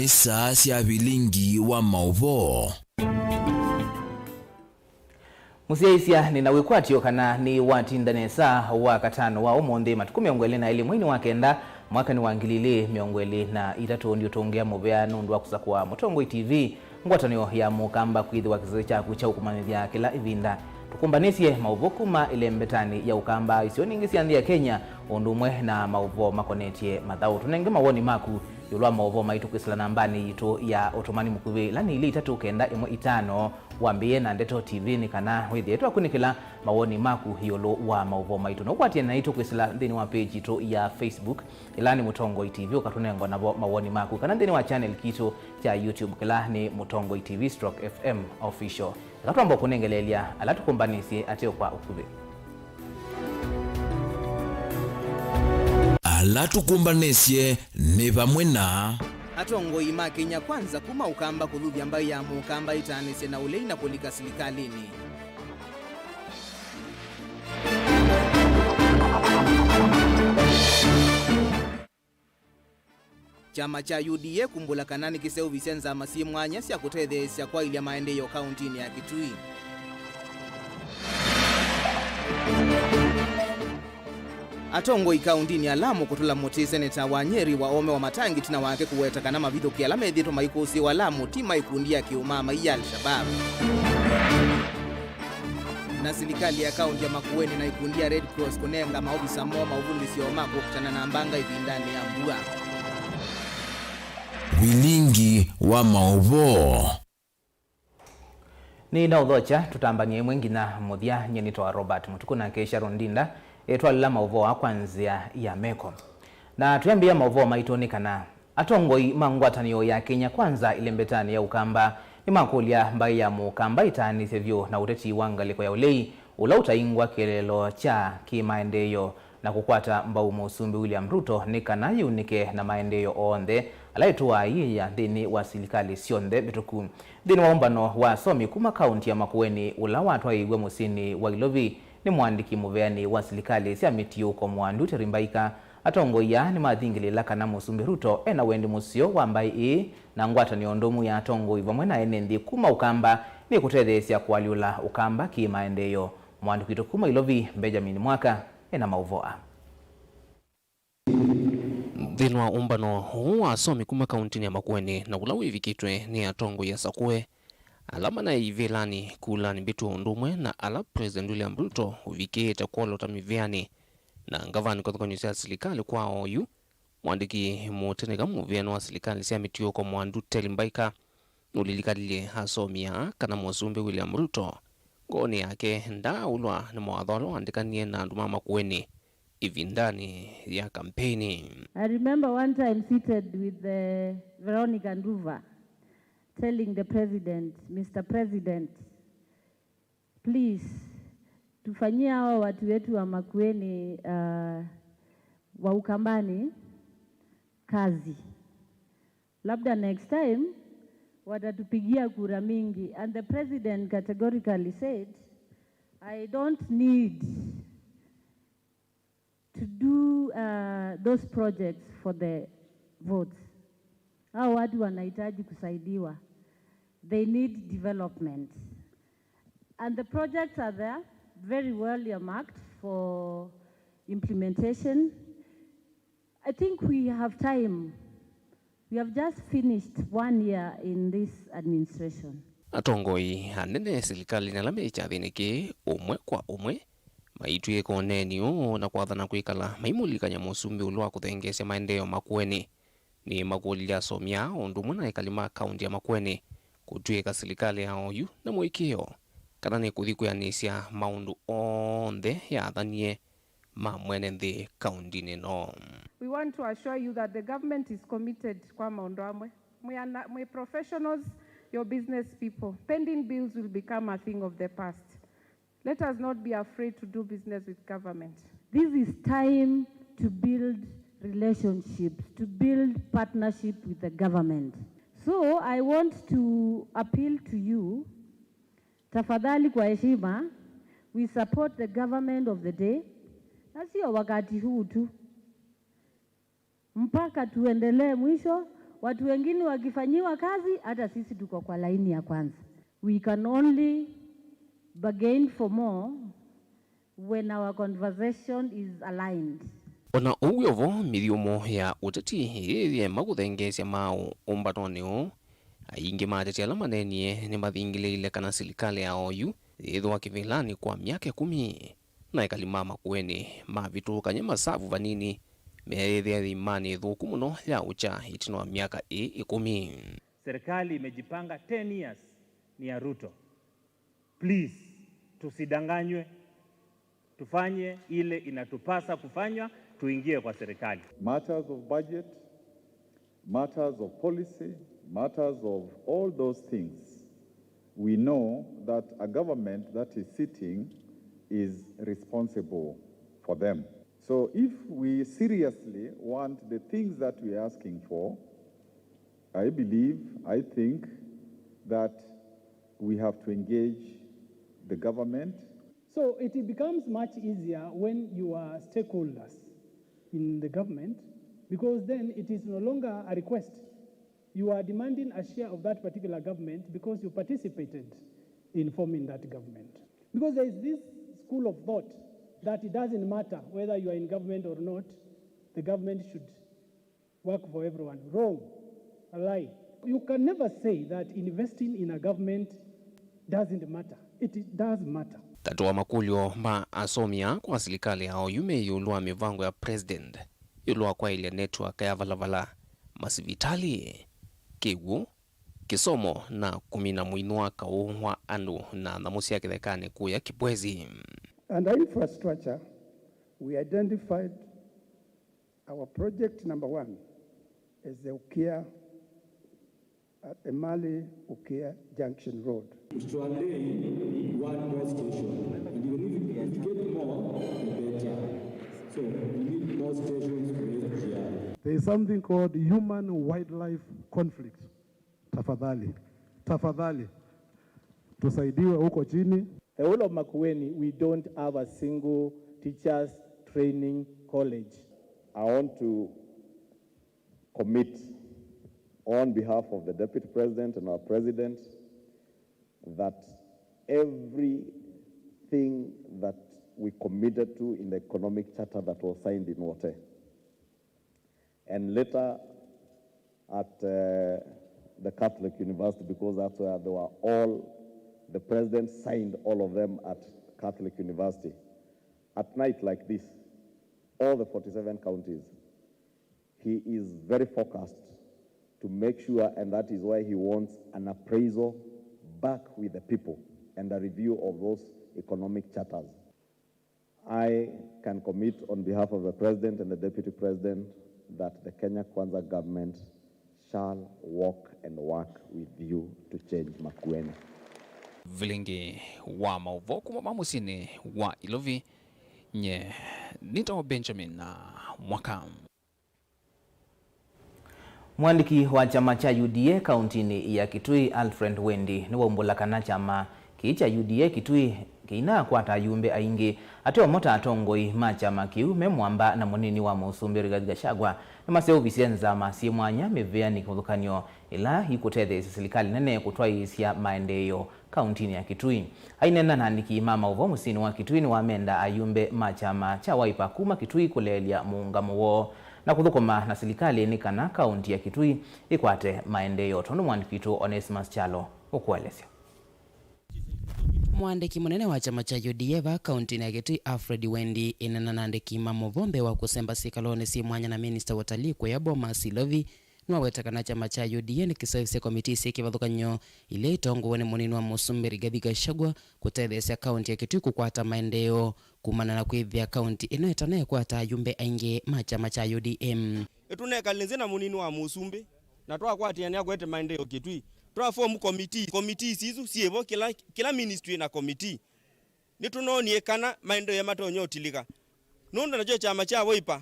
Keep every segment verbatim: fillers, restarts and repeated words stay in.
Saa sya vilingi wa maũvoo. Mũsyaĩĩsya, nĩ na wĩkwatyo kana nĩ watinda nesa wa katano wa ũmũnthĩ, matukũ mĩongo ĩlĩ na elĩ mweinĩ wa kenda, mwakanĩ wa ngili ilĩ mĩongo ĩlĩ na itatũ. Ndiũtũngĩa mũvea nũndũ wa kũsakũa Mũtongoi T V, ngwatanĩo ya Mũkamba, kwĩthĩwa kĩsese kyaku kya ũkũmanyĩthya kĩla ĩvinda. Tũkũmbanĩsye maũvoo kuma ĩlembetanĩ ya Ũkamba, isionĩ ingĩ sya nthĩ ya Kenya, ũndũ ũmwe na maũvoo makonetye mathaũ. Tũnenge mawoni maku ĩũlũ wa maũvoo maitũ kwĩsĩla nambanĩ yitũ ya ũtũmani mũkuvĩ, ĩla nĩ ilĩ itatũ kenda ĩmwe itano. Wambĩĩe na Ndeto T V nĩ kana wĩthĩe twakunĩkĩla mawoni maku ĩũlũ wa maũvoo maitũ. Na ũkwatĩane naitũ kwĩsĩla nthĩnĩ wa page yitũ ya Facebook, ĩla nĩ Mũtongoi T V, ũkatũnenga navo mawoni maku, kana nthĩnĩ wa channel kitũ kya YouTube, kĩla nĩ Mũtongoi T V stroke F M Official. Eka twamba kũnengeleelya ala tũkũmbanĩsye ateo kwa ũkuvĩ. Ala tũkũmbanĩsye nĩ vamwe na atongoi ma Kenya Kwanza kuma Ũkamba kũthũthya mbaĩ ya Mũkamba ĩtaanĩsye na ũlei na kũlika silikalĩnĩ. Kyama kya U D A kumbũla kana nĩkĩseũvisye nzama syĩ mwanya sya kũtetheesya kwaĩlya maendeeo kaũntĩnĩ ya Kitui. Atongoi kaũntĩnĩ ya Lamu kũtũla mũtĩ seneta wa Nyeri Wahome Wamatangi ĩtina wake kũweta kana mavithũkĩ ala methĩĩtwe maikũsĩĩwa Lamu ti ma ikundi ya kĩũmaamai ya Al-Shabaab. Na silikalĩ ya kaũntĩ ya Makueni na ikundi ya Red Cross kũnenga maovisa moo maũvundĩsyo ma kũkitana na mbanga ĩvindanĩ ya mbua. Vilingi wa maũvoo. Nĩ na ũthokya, tũtambany'e ĩmwe nginya mũthya. Nyie nĩtawa Robert Mũtukũ, nake Sharon Ndinda etwalĩla maũvoo aa kwa nzĩa ya meko. Na twĩambĩĩa maũvoo maitũ nĩ kana, atongoi ma ngwatanĩo ya Kenya Kwanza ĩlembetanĩ ya Ũkamba nĩmakũlya mbaĩ ya Mũkamba ĩtaanĩsye vyũ na ũteti wa ngalĩko ya ũlei ũla ũtaingwa kĩeleelo kya kĩmaendeeo na kũkwata mbau Mũsumbĩ William Ruto nĩ kana yĩunĩke na maendeeo onthe ala ĩtũaa ĩyĩya nthĩnĩ wa silikalĩ syonthe mbĩtũku. Nthĩnĩ wa ũmbano wa asomi kuma kaũntĩ ya Makueni ũla watwaĩiw'e mũsyĩnĩ wa Ilovi nĩ mũandĩki mũveanĩ wa silikalĩ sya mĩtiũko Mwandu Terry Mbaika, atongoi aa nĩmathingĩlĩĩla kana Mũsumbĩ Ruto e na wendi mũseo wa mbaĩ ĩĩ, na ngwatanĩo ndũmu ya atongoi vamwe na ene nthĩ kuma Ũkamba nĩkũtetheesya kũalyũla Ũkamba kĩ-maendeeo. Mũandĩki witũ kuma Ilovi, Benjamin Mwaka, e na maũvoo aa. Nthĩnĩ wa ũmbano ũũ wa asomi kuma kaũntĩnĩ ya Makueni na ũla wĩvikĩtwe nĩ atongoi asakũe, ala manaĩ ivĩlanĩ kulanĩ mbĩtũ ũndũ ũmwe na ala President William Ruto ũvikĩĩte kwolota mĩvĩanĩ na ngavani kĩvathũkany'o sya silikalĩ kwa oyu, mũandĩki mũteneka mũvĩanĩ wa silikalĩ sya mĩtiũko Mwandu Terry Mbaika nũlilikalilye asomi aa kana Mũsumbĩ William Ruto ngoonĩ yake ndaaũlwa nĩ mawatho ala waandĩkanie na andũ ma Makueni ĩvindanĩ ya kampeini. I remember one time seated with the Veronica Nduva telling the president, "Mister President, please, tufanyie hawa watu wetu wa Makueni, uh, wa Ukambani kazi. Labda next time watatupigia kura mingi." And the president categorically said, "I don't need to do, uh, those projects for the votes. Hao watu wanahitaji kusaidiwa. They need development. And the projects are there, very well earmarked for implementation." I think we have time. We have just finished one year in this administration. Atongoi anene silikalĩnĩ ala me kyathĩnĩ kĩĩ ũmwe kwa ũmwe maitw'ĩka ũneeni ũũ na kwathana kwĩkala maimũlilikany'a Mũsumbĩ ĩũlũ wa kũthengeesya maendeeo Makueni. Nĩmakũlilye asomi aa o ũndũ ũmwe na ekali ma kaũntĩ ya Makueni kũtw'ĩka silikalĩ ya oyu na mũĩkĩĩo kana nĩkũthi kwĩanĩsya maũndũ onthe yathanie ma mwene nthĩ kaũntĩnĩ ĩno. We want to assure you that the government is committed kwa maũndũ amwe. Mwĩ ana-, mwĩ professionals, your business people. Pending bills will become a thing of the past. Let us not be afraid to do business with government. This is time to build relationships, to build partnership with the government. So I want to appeal to you, tafadhali, kwa heshima, we support the government of the day, na sio wakati huu tu, mpaka tuendelee mwisho Watu wengine wakifanyiwa kazi, hata sisi tuko kwa laini ya kwanza. We can only bargain for more when our conversation is aligned. O na ũu wĩ o vo, mĩthyũmo ya ũteti yĩyĩema kũthengeesya maaũ ũmbanonĩ ũũ. Aingĩ ma ateti ala maneenie nĩmathingĩlĩĩile kana silikalĩ ya oyu yĩthĩwa kĩvĩlanĩ kwa myaka ĩkũmi, na ekali ma Makueni mavĩtũkany'e masavu vanini, meyĩthĩa ĩimanĩ ĩthũku mũno ya ũkya ĩtina wa myaka ĩĩ ĩkũmi. Serikali imejipanga ten years ni ya Ruto. Please, tusidanganywe. Tufanye ile inatupasa kufanywa, tuingie kwa serikali. Matters of budget, matters of policy, matters of all those things, we know that a government that is sitting is responsible for them. So if we seriously want the things that we are asking for, I believe, I think that we have to engage the government. So it becomes much easier when your stakeholders in the government, because then it is no longer a request. You are demanding a share of that particular government because you participated in forming that government. Because there is this school of thought that it doesn't matter whether you are in government or not, the government should work for everyone. Wrong. A lie. You can never say that investing in a government doesn't matter. It does matter. Tatua makũlyo ma asomi aa kwa silikalĩ ya oyu me ĩũlũ wa mĩvango ya President ĩũlũ wa kwaĩlya network ya valavala, masivitalĩ, kĩw'ũ, kĩsomo, na kũmina mũinũ wa kaũ wa andũ na nyamũ sya kĩthekanĩ kũya Kibwezi. And infrastructure, we identified our project number one is the Ukia, uh, Emali Ukia Junction Road. One more station, and even if you get more, the better. So we need more stations for S G R. There is something called human wildlife conflict. Tafadhali, tafadhali, tusaidiwe huko chini. The whole of Makueni, we don't have a single teachers training college. I want to commit on behalf of the Deputy President and our President that everything that we committed to in the economic charter that was signed in Wote, and later at, uh, the Catholic University, because that's where they were all, the president signed all of them at Catholic University. At night like this, all the forty-seven counties, he is very focused to make sure, and that is why he wants an appraisal back with the people and a review of those economic charters. I can commit on behalf of the President and the Deputy President that the Kenya Kwanza government shall walk and work with you to change Makueni. Vilingi wa maũvoo kuma va mũsyĩnĩ wa Ilovi, nye nĩtawa Benjamin Mwaka. Mũandĩki wa kyama kya U D A kauntinĩ ya Kitui, Alfred Wendi, nĩwaumbũla kana kyama kĩĩ kya U D A Kitui kĩinakwata ayumbe aingĩ. Ateo mo ta atongoi ma kyama kĩu me mũamba na mũnini wa mũsumbĩ Rigathi Gachagua nĩmaseũvisye nzama syĩ mwanya mĩvĩanĩ kĩvathũkany'o ĩla ikũtetheesya silikalĩ nene kũtwaĩĩsya maendeeo kauntinĩ ya Kitui. Aineena na andĩki ma maũvoo mũsyĩnĩ wa Kitui, nĩwamenda ayumbe ma kyama kya Wiper kuma Kitui kũleelya mũũngamo woo na kũthũkũma na silikalĩ nĩ kana kaunti ya Kitui ĩkwate maendeeo, tondũ mũandĩki witũ Onesimus Kyalo ũkũelesya. Mũandĩki mũnene wa kyama kya U D A vaa kauntinĩ ya Kitui, Alfred Wendi, aineena na andĩki ma maũvoo mbee wa kũsemba syĩkalonĩ syĩ mwanya na minista wa ũtalii kũya Bomas Ilovi, nĩwaweta kana kyama kya U D A nĩkĩseũvisye komitii syĩ kĩvathũkany'o ila itongoew'e nĩ mũnini wa mũsumbĩ Rigathi Gachagua kũtetheesya kaunti ya Kitui kũkwata maendeeo kumana na kwĩthĩa kaunti ĩno ĩtanaĩkwata ayumbe aingĩ ma kyama kya U D M. Nĩtũnekalile nzĩ na mũnini wa mũsumbĩ na twakwatĩanĩa kũete maendeeo Kitui. Twafomu komitii, komitii isu syĩvo, kĩla, kĩla ministry na komitii. Nĩtũnoonie kana maendeeo matonya ũtilĩka, nũndũ nakyo kyama kya Wiper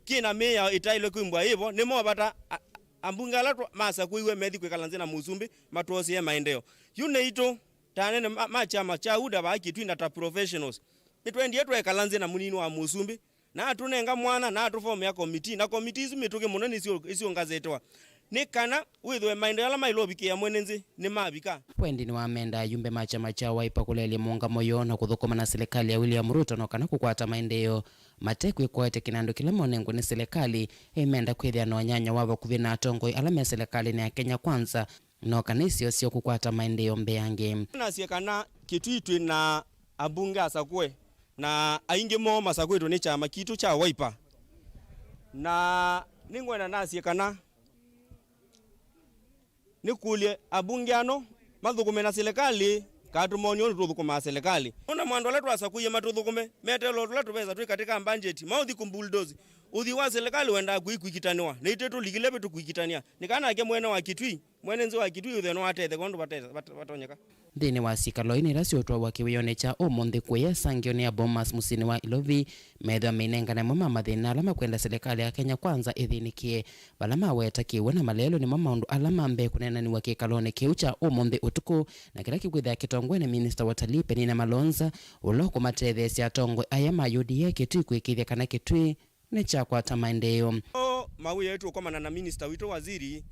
kĩ na mĩao ĩtaĩlwe kwĩmbwa ĩvo. Nĩmo vata a-, ambunge ala twa-, masakũiwe methi kwĩkala nzĩ na mũsumbĩ matwosie maendeeo. Yu naitũ ta anene ma, ma kyama kya UDA vaa Kitui na ta professionals, nĩtwendie twekala nzĩ na mũnini wa mũsumbĩ na atũnenga mwanya na atũfomea komitii, na komitii isu mĩtũkĩ mũno nĩsyũ-, nĩsyũngasĩtwa. nĩ kana wĩthĩwe maendeeo ala maĩle ũvikĩa mwene nthĩ nĩmavika. Wendi nĩwamenda ayumbe ma kyama kya Wiper kũleelya mũũngamo yoo na kũthũkũma na silikalĩ ya William Ruto no kana kũkwata maendeeo mate kwĩkũatya kĩnandũ kĩla monengwe nĩ silikalĩ. Ĩmenda kwĩthĩa na ũnyanya wa vakuvĩ na atongoi ala me silikalĩnĩ ya Kenya Kwanza no kana isio syoo kũkwata maendeeo mbeange. Nasye kana Kitui twĩ na ambunge asakũe, na aingĩ moo masakũĩtwe nĩ kyama kitũ kya Wiper. Na nĩngwenda nasye kana nĩkũlye ambunge ano mathũkũme na silikalĩ, kaa tũmonio nĩtũthũkũmaa silikalĩ. Ona mwandũ ala twasakũie matũthũkũme, meteele o tũla tũvesa twĩ katĩ ka mbanjeti, maũthi kũmbulldoze. Ũthii wa silikalĩ wendaa kũi kũikitanĩwa, na itwĩ tũlikile ve tũkũikitania. Nĩ kana nake mwene wa Kitui, mwene nthĩ wa Kitui ũthĩe nĩwatetheka ũndũ vate-, vate-, vatonyeka. Nthĩnĩ wa syĩkalo inĩ ila syũtwawa kĩwĩonĩ kya ũmũnthĩ kũya ĩsangĩonĩ ya Bomas mũsyĩnĩ wa Ilovi, methĩwa meinengane amwe ma mathĩna ala makwenda silikalĩ ya Kenya Kwanza ĩthĩnĩkĩe, vala maweta kĩw'ũ na malelũ nĩmo maũndũ ala ma mbee kũneenaniw'a kĩkalonĩ kĩu kya ũmũnthĩ ũtukũ, na kĩla kĩkwĩthĩa kĩtongoe nĩ minista wa ũtalii Penina Malonza, ũla ũkũmatetheesya atongoi aya ma U D A Kitui kwĩkĩĩthya kana Kitui nĩkyakwata maendeeo. O mawĩa ĩtũkomana na minista witũ waziri,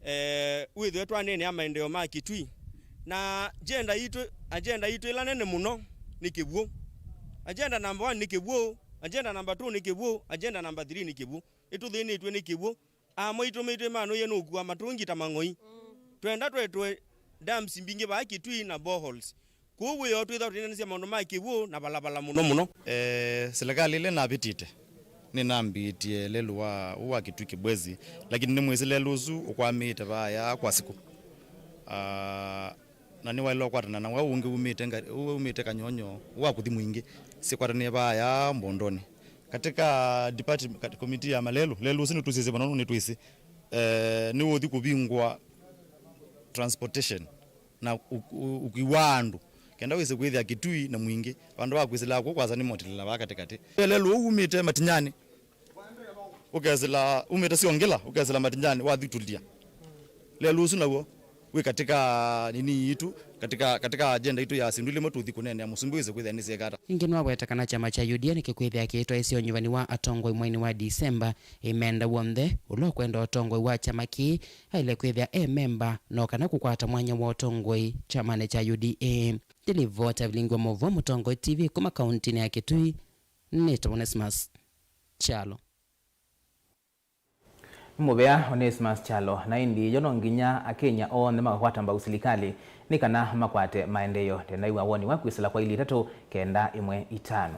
eh, wĩthĩwe twaneenea maendeeo ma Kitui. Na agenda yitũ, agenda yitũ ĩla nene mũno nĩ kĩw'ũ. Agenda number one nĩ kĩw'ũ, agenda number two nĩ kĩw'ũ, agenda number three nĩ kĩw'ũ. Ĩtũthĩnĩtw'e nĩ kĩw'ũ. Amwe itũmĩtwe manũie nũkua matũngi ta mang'oi. Twenda twetwe dams mbingĩ vaa Kitui na boreholes. Kwoou wĩoo twĩthwa tũinanĩsya maũndũ ma kĩw'ũ na valapala mũno mũno. Eh, silikalĩ ĩla navĩtĩte, nĩnambĩtye lelũ wa, ũũ wa Kitui Kibwezi, lakini nĩmwĩsĩ lelũ ũsu ũkwamĩĩte vaya kwa siku. Ah, na nĩwaĩle ũkwatana na wa ũngĩ umĩte nga-, ũũ umĩte Kanyonyo, wa kũthi Mwingĩ, sikwatanĩe vaya Mbondonĩ. Katika department, kat-, komiti ya malelũ, lelũ ũsu nĩtũsisye vano nĩtwĩsĩ, eh, nĩũthi kũvingwa transportation na ũ-, ũ-, ũkui wa andũ, kenda wĩse kwĩthĩa Kitui na Mwingĩ, vandũ va kwĩsĩla kw'o kwasa nĩ motilela vaa katĩkatĩ. Lelũ ũu umĩte Matinyanĩ, ũkesĩla, umĩte Siongela, ũkesĩla Matinyanĩ, wathi Tulia. Lelũ ũsu naw'o wĩ katika nini yitũ, katika, katika agenda yitũ ya syĩndũ ila imwe tũthi kũneenea mũsumbĩ wĩse kwĩthĩa nĩsyĩka ata. Ĩngĩ nĩwaweta kana kyama kya U D A nĩkĩkwĩthĩa kĩitwaĩsya ũnyuvani wa atongoi mweinĩ wa Disemba, ĩmenda w'onthe ũla ũkwenda ũtongoi wa kyama kĩĩ aĩle kwĩthĩa e memba, no kana kũkwata mwanya wa ũtongoi kyamanĩ kya U D A. Ndilivota Vilingi wa Maũvoo, Mũtongoi T V, kuma kauntinĩ ya Kitui, nĩtawa Onesmus Kyalo. Nĩ mũvea Onesmus Kyalo, na ĩndĩ yo no nginya Akenya onthe makakwata mbau silikalĩ nĩ kana makwate maendeeo. Tena wĩw'a woni wa kwĩsĩla kwa ili itatũ kenda ĩmwe itano.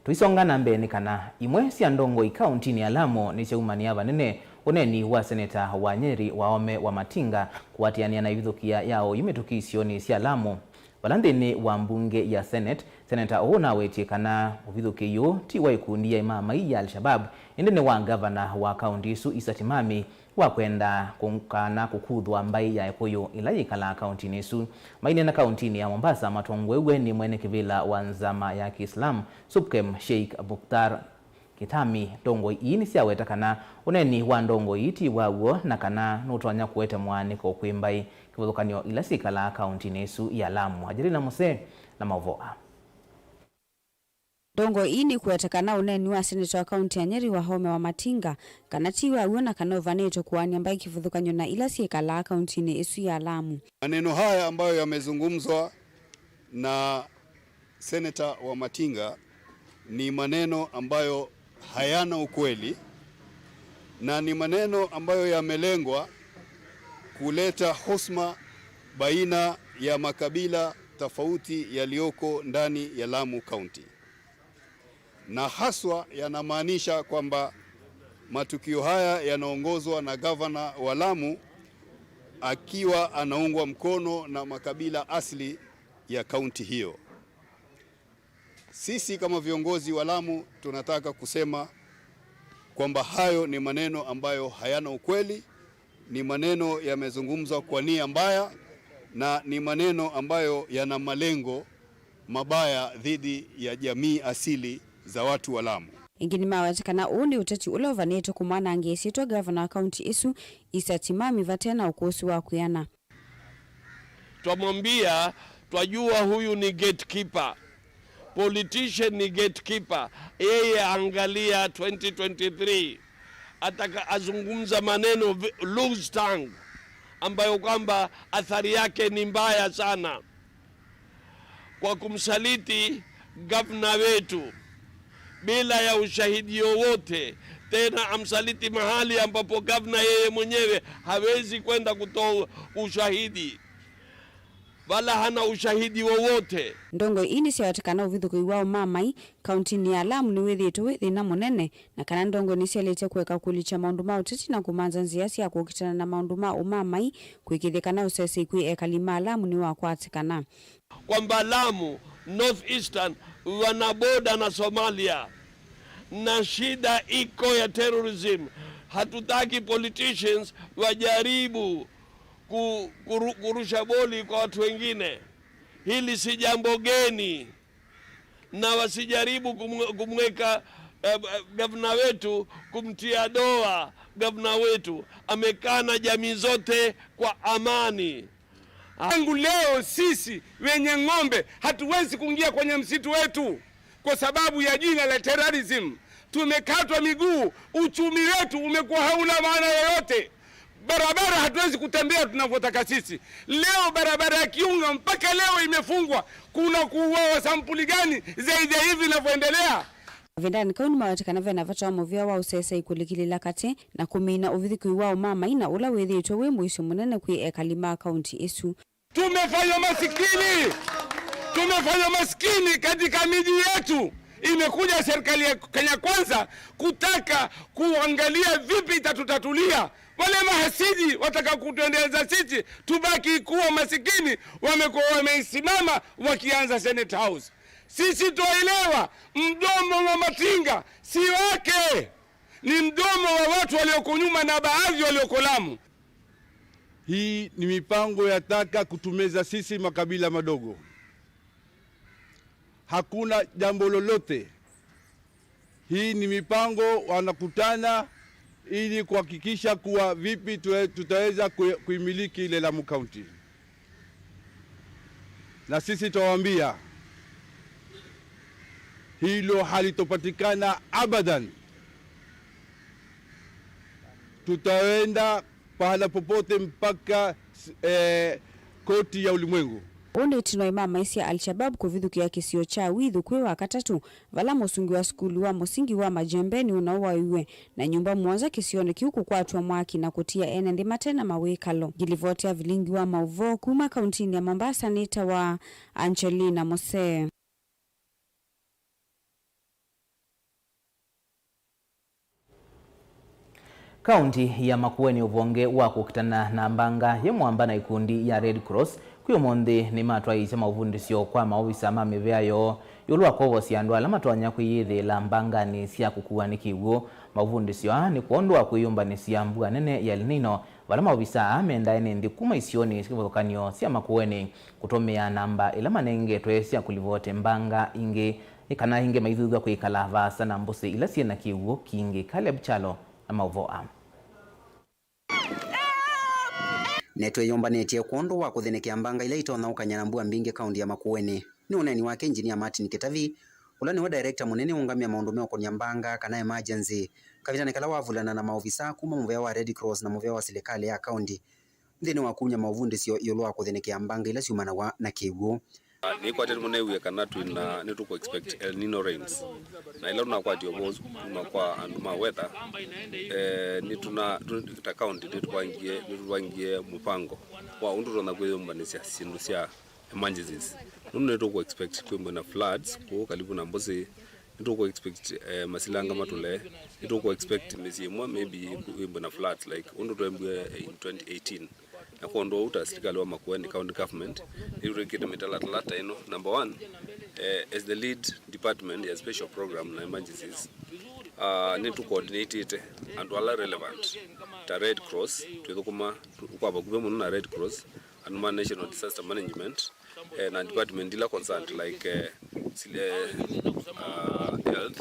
Tũisonga na mbee nĩ kana imwe sya ndongoi kauntinĩ ya Lamu nĩsyaumanĩa vanene ũneeni wa seneta wa Nyeri Wahome Wamatinga kũatĩanĩa na ĩvithũkĩa ya oyu mĩtũkĩ isionĩ sya Lamu. Vala nthĩnĩ wa mbunge ya Senate, seneta ũũ ũnawetie kana ũvithũkĩi ũũ ti wa ĩkundi ya ĩmaamai ya Al-Shabab, ĩndĩ nĩ wa ngavana wa kaunti ĩsu Isa Timami wa kwenda kũ-, kana kũkuthwa mbaĩ ya Ĩkũyũ ĩla yĩkalaa kauntinĩ ĩsu. Maineena kauntinĩ ya Mombasa matongoew'e nĩ mwene kĩvĩla wa nzama ya Kiislamu, SUPKEM, Sheikh Mukhtar Kitami. Ndongoi ii nĩsyaweta kana ũneeni wa ndongoi ii ti wa w'o na kana nũtonya kũete mũaanĩko kwĩ mbaĩ kĩvathũkany'o ila syĩkalaa kauntinĩ ĩsu ya Lamu. Angelina Muse na maũvoo aa. Ndongoi ii nĩkũweta kana ũneeni wa seneta wa kaunti ya Nyeri Wahome Wamatinga kana ti wa w'o na kana ũvanĩtwe kũaany'a mbaĩ kĩvathũkany'o na ila syĩkalaa kauntinĩ ĩsu ya Lamu. Maneno haya ambayo yamezungumzwa na Seneta Wamatinga ni maneno ambayo hayana ukweli na ni maneno ambayo yamelengwa kuleta husuma baina ya makabila tofauti yaliyoko ndani ya Lamu County. Na haswa yanamaanisha kwamba matukio haya yanaongozwa na gavana wa Lamu akiwa anaungwa mkono na makabila asili ya kaunti hiyo. Sisi kama viongozi wa Lamu tunataka kusema kwamba hayo ni maneno ambayo hayana ukweli, ni maneno yamezungumzwa kwa nia mbaya na ni maneno ambayo yana malengo mabaya dhidi ya jamii asili za watu wa Lamu. Ĩngĩ nĩmaweta kana ũũ nĩ ũteti ũla ũvanĩtwe kũmwanangĩa ĩsyĩtwa gavana wa kaunti ĩsu, Isa Timami, vate na ũkũsĩ wa kwĩana. Twamwambia, twajua huyu ni gatekeeper. Politician ni gatekeeper. Yeye angalia twenty twenty-three. Ataka azungumza maneno vi-, loose tongue, ambayo kwamba athari yake ni mbaya sana, kwa kumsaliti gavana wetu bila ya ushahidi wowote. Tena amsaliti mahali ambapo gavana yeye mwenyewe hawezi kwenda kutoa ushahidi, wala hana ushahidi wowote. Ndongoi ii nĩsyawetekana ũvithũkĩi wa ũmamai kauntinĩ ya Lamu nĩwĩthĩĩtwe wĩ thĩna mũnene, na kana ndongoi nĩsyĩlĩte kũeka kũlikya maũndũ ma ũteti na kũmanza nzĩa sya kũkitana na maũndũ ma ũmamai, kũĩkĩĩthya kana ũsesei kwĩ ekali ma Lamu nĩwakwatĩkana. Kwamba Lamu, North Eastern, wana boda na Somalia, na shida iko ya terrorism. Hatutaki politicians wajaribu ku-, kuru-, kurusha boli kwa watu wengine. Hili si jambo geni, na wasijaribu kumwe-, kumweka, eh, eh, gavana wetu, kumtia doa gavana wetu. Amekaa na jamii zote kwa amani. Tangu leo sisi wenye ng'ombe hatuwezi kuingia kwenye msitu wetu kwa sababu ya jina la terrorism. Tumekatwa miguu, uchumi wetu umekuwa hauna maana yoyote. Barabara hatuwezi kutembea tunavyotaka sisi. Leo barabara ya Kiunga mpaka leo imefungwa. Kuna kuuawa sampuli gani zaidi ya hivi inavyoendelea? Mavindanĩ kau nĩmaweta kana ve na vata wa mũvĩa wa ũsesei kũlikĩlĩla katĩ na kũmina ũvithũkĩi wa ũmamai na ũla wĩthĩĩtwe wĩ mũisyo mũnene kwĩ ekali ma kaunti ĩsu. Tumefanywa masikini, tumefanywa masikini katika miji yetu. Imekuja serikali ya Kenya Kwanza kutaka kuangalia vipi itatutatulia. Wale mahasidi wataka kutuendeleza sisi tubaki kuwa masikini, wamekuwa wameisimama wakianza Senate House. Sisi twaelewa mdomo wa Matinga si wake, ni mdomo wa watu walioko nyuma na baadhi walioko Lamu. Hii ni mipango ya taka kutumeza sisi makabila madogo. Hakuna jambo lolote. Hii ni mipango wanakutana ili kuhakikisha kuwa vipi tuwe-, tutaweza kui-, kuimiliki ile Lamu County. Na sisi tutawaambia, hilo halitopatikana abadan. Tutaenda pahala popote mpaka, eh, koti ya ulimwengu. Ũũ nĩ ĩtina wa imamai sya Al-Shabab kũvithũkĩa kĩsio kya Withu kwĩ Wakatatũ, vala mũsungi wa sukulu wa mũsingi wa Majembeni ũnawaiwe, na nyũmba mũonza kĩsionĩ kĩu kũkwatw'a mwaki na kũtia ene nthĩ mate na mawĩkalo. Ngilivoti ya vilingi wa maũvoo kuma kauntinĩ ya Mombasa nĩtawa Angelina Mose. Kaunti ya Makueni ũvonge wa kũkitana na mbanga yĩ mwamba na ikundi ya Red Cross kwĩ ũmũnthĩ nĩmatwaĩĩsye maũvundĩsyo kwa maovisa ma mĩvĩa yoo ĩũlũ wa kwovosya andũ ala matonya kwĩyĩthĩĩla mbanganĩ sya kũkuwa nĩ kĩw'ũ. Maũvundĩsyo aa nĩ kwondũ wa kwĩyũmbanĩsya mbua nene ya El Nino, vala maovisa aa mendae nĩ nthĩ kuma isionĩ kĩvathũkany'o sya Makueni kũtũmĩa namba ila manengetwe sya kũlivote mbanga ingĩ, nĩ kana ĩngĩ maithuthw'a kwĩkala vaasa na mbũsĩ ila syĩ na kĩw'ũ kingĩ. Caleb Kyalo na maũvoo aa. Nĩtwĩyũmbanĩtye kwondũ wa kũthĩnĩkĩa mbanga ila itonya ũkany'a na mbua mbingĩ kaunti ya Makueni, nĩ ũneeni wake Engineer Martin Kĩtavi, ũla nĩwe director mũnene ũũngamĩa maũndũ meũkũnĩa mbanga kana emergency, kavindanĩ kala wavulana na maovisa kuma mũvea wa Red Cross na mũvea wa silikalĩ ya kaunti nthĩnĩ wa kumya maũvundĩsyo ĩũlũ wa kũthĩnĩkĩa mbanga ila syumanaw'a na kĩw'ũ. Nĩkwatĩte mũno nĩw'e kana twĩna, nĩtũkũ expect El Nino rains. Na ĩla tũnakwatĩa ũvoo ũsu kuma kwa andũ ma weather, eh, nĩtũna, tũ-, ta county nĩtũvangie, nĩtũvangie mũvango wa ũndũ tũtonya kwĩyũmbanĩsya syĩndũ sya emergencies. Nũndũ nĩtũkũ expect kwĩmbwe na floods kũu karibu na Mbũsĩ, nĩtũkũ expect, eh, masilanga matũle, nĩtũkũ expect mĩsyĩ ĩmwe maybe kwĩmbwe na floods like ũndũ twembwe in twenty eighteen. Na kwondũ ũu ta silikalĩ wa Makueni County Government, nĩtwĩkĩte mĩtalatala ta ĩno. Number one, eh, as the lead department ya special program na emergencies, ah, nĩtũ coordinatĩte andũ ala relevant ta Red Cross, twĩthũkũma tũ-, kwa vakuvĩ mũno na Red Cross, andũ ma National Disaster Management, eh, na department ila concerned like, eh, sil-, eh, ah, health,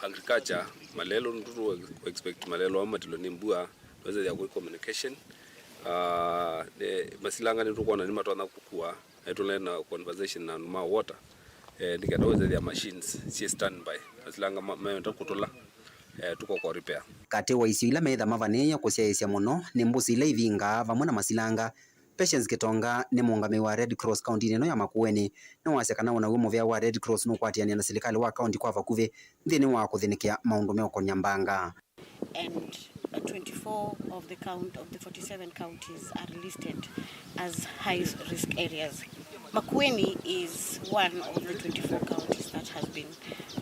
agriculture, malelũ, nĩtũ expect malelũ aa matilwe nĩ mbua, twĩsĩthya kwĩ communication. Ah, eh, masilanga nĩtũkwona nĩmatonya kũkua, na nĩtũnaĩ na conversation na andũ ma water, eh, nĩ kenda wĩsĩthya machines syĩ standby, masilanga ma-, mewenda kũtũla. eh, tũkoka repair. Katĩ wa isio ila meĩtha mavanĩĩe kũsyaĩĩsya mũno nĩ mbũsĩ ila ivingaa vamwe na masilanga. Patience Kĩtonga nĩ mũũngamĩi wa Red Cross kauntinĩ ĩno ya Makueni, nĩwasya kana o naw'o mũvĩa wa Red Cross nũkwatĩanĩa na silikalĩ wa kaunti kwa vakuvĩ nthĩnĩ wa kũthĩnĩkĩa maũndũ meũkonya mbanga. And, uh, twenty-four of the count-, of the forty-seven counties are listed as high risk areas. Makueni is one of the twenty-four counties that has been,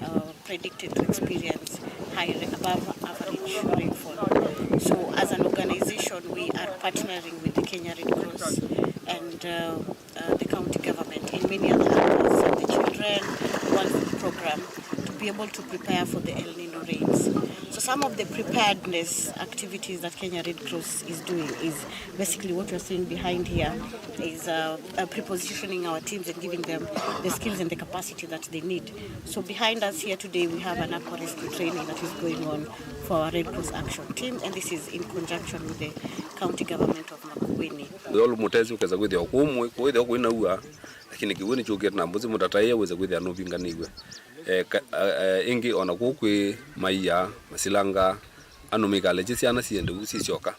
uh, predicted to experience high, above average rainfall. So, as an organization, we are partnering with the Kenya Red Cross and, uh, uh, the county government in many other areas, Save the Children, One Food Program, to be able to prepare for the El Nino rains. So some of the preparedness activities that Kenya Red Cross is doing is basically what you're seeing behind here is, uh, uh, prepositioning our teams and giving them the skills and the capacity that they need. So behind us here today, we have an aqua rescue training that is going on for our Red Cross Action Team, and this is in conjunction with the county government of Makueni. Ĩthwa mũtesi ũkesa kwĩthĩwa kũmwe, kwĩthĩwa kwĩnaua, lakini kĩw'ũ nĩkyũkĩte na mbũsĩ mũtataĩe wĩse kwĩthĩa nũvinganĩw'e. E, ka, a, e, ĩngĩ ona kũu kwĩ maia, masilanga, andũ mĩkalekye syana siende ũu sisyoka.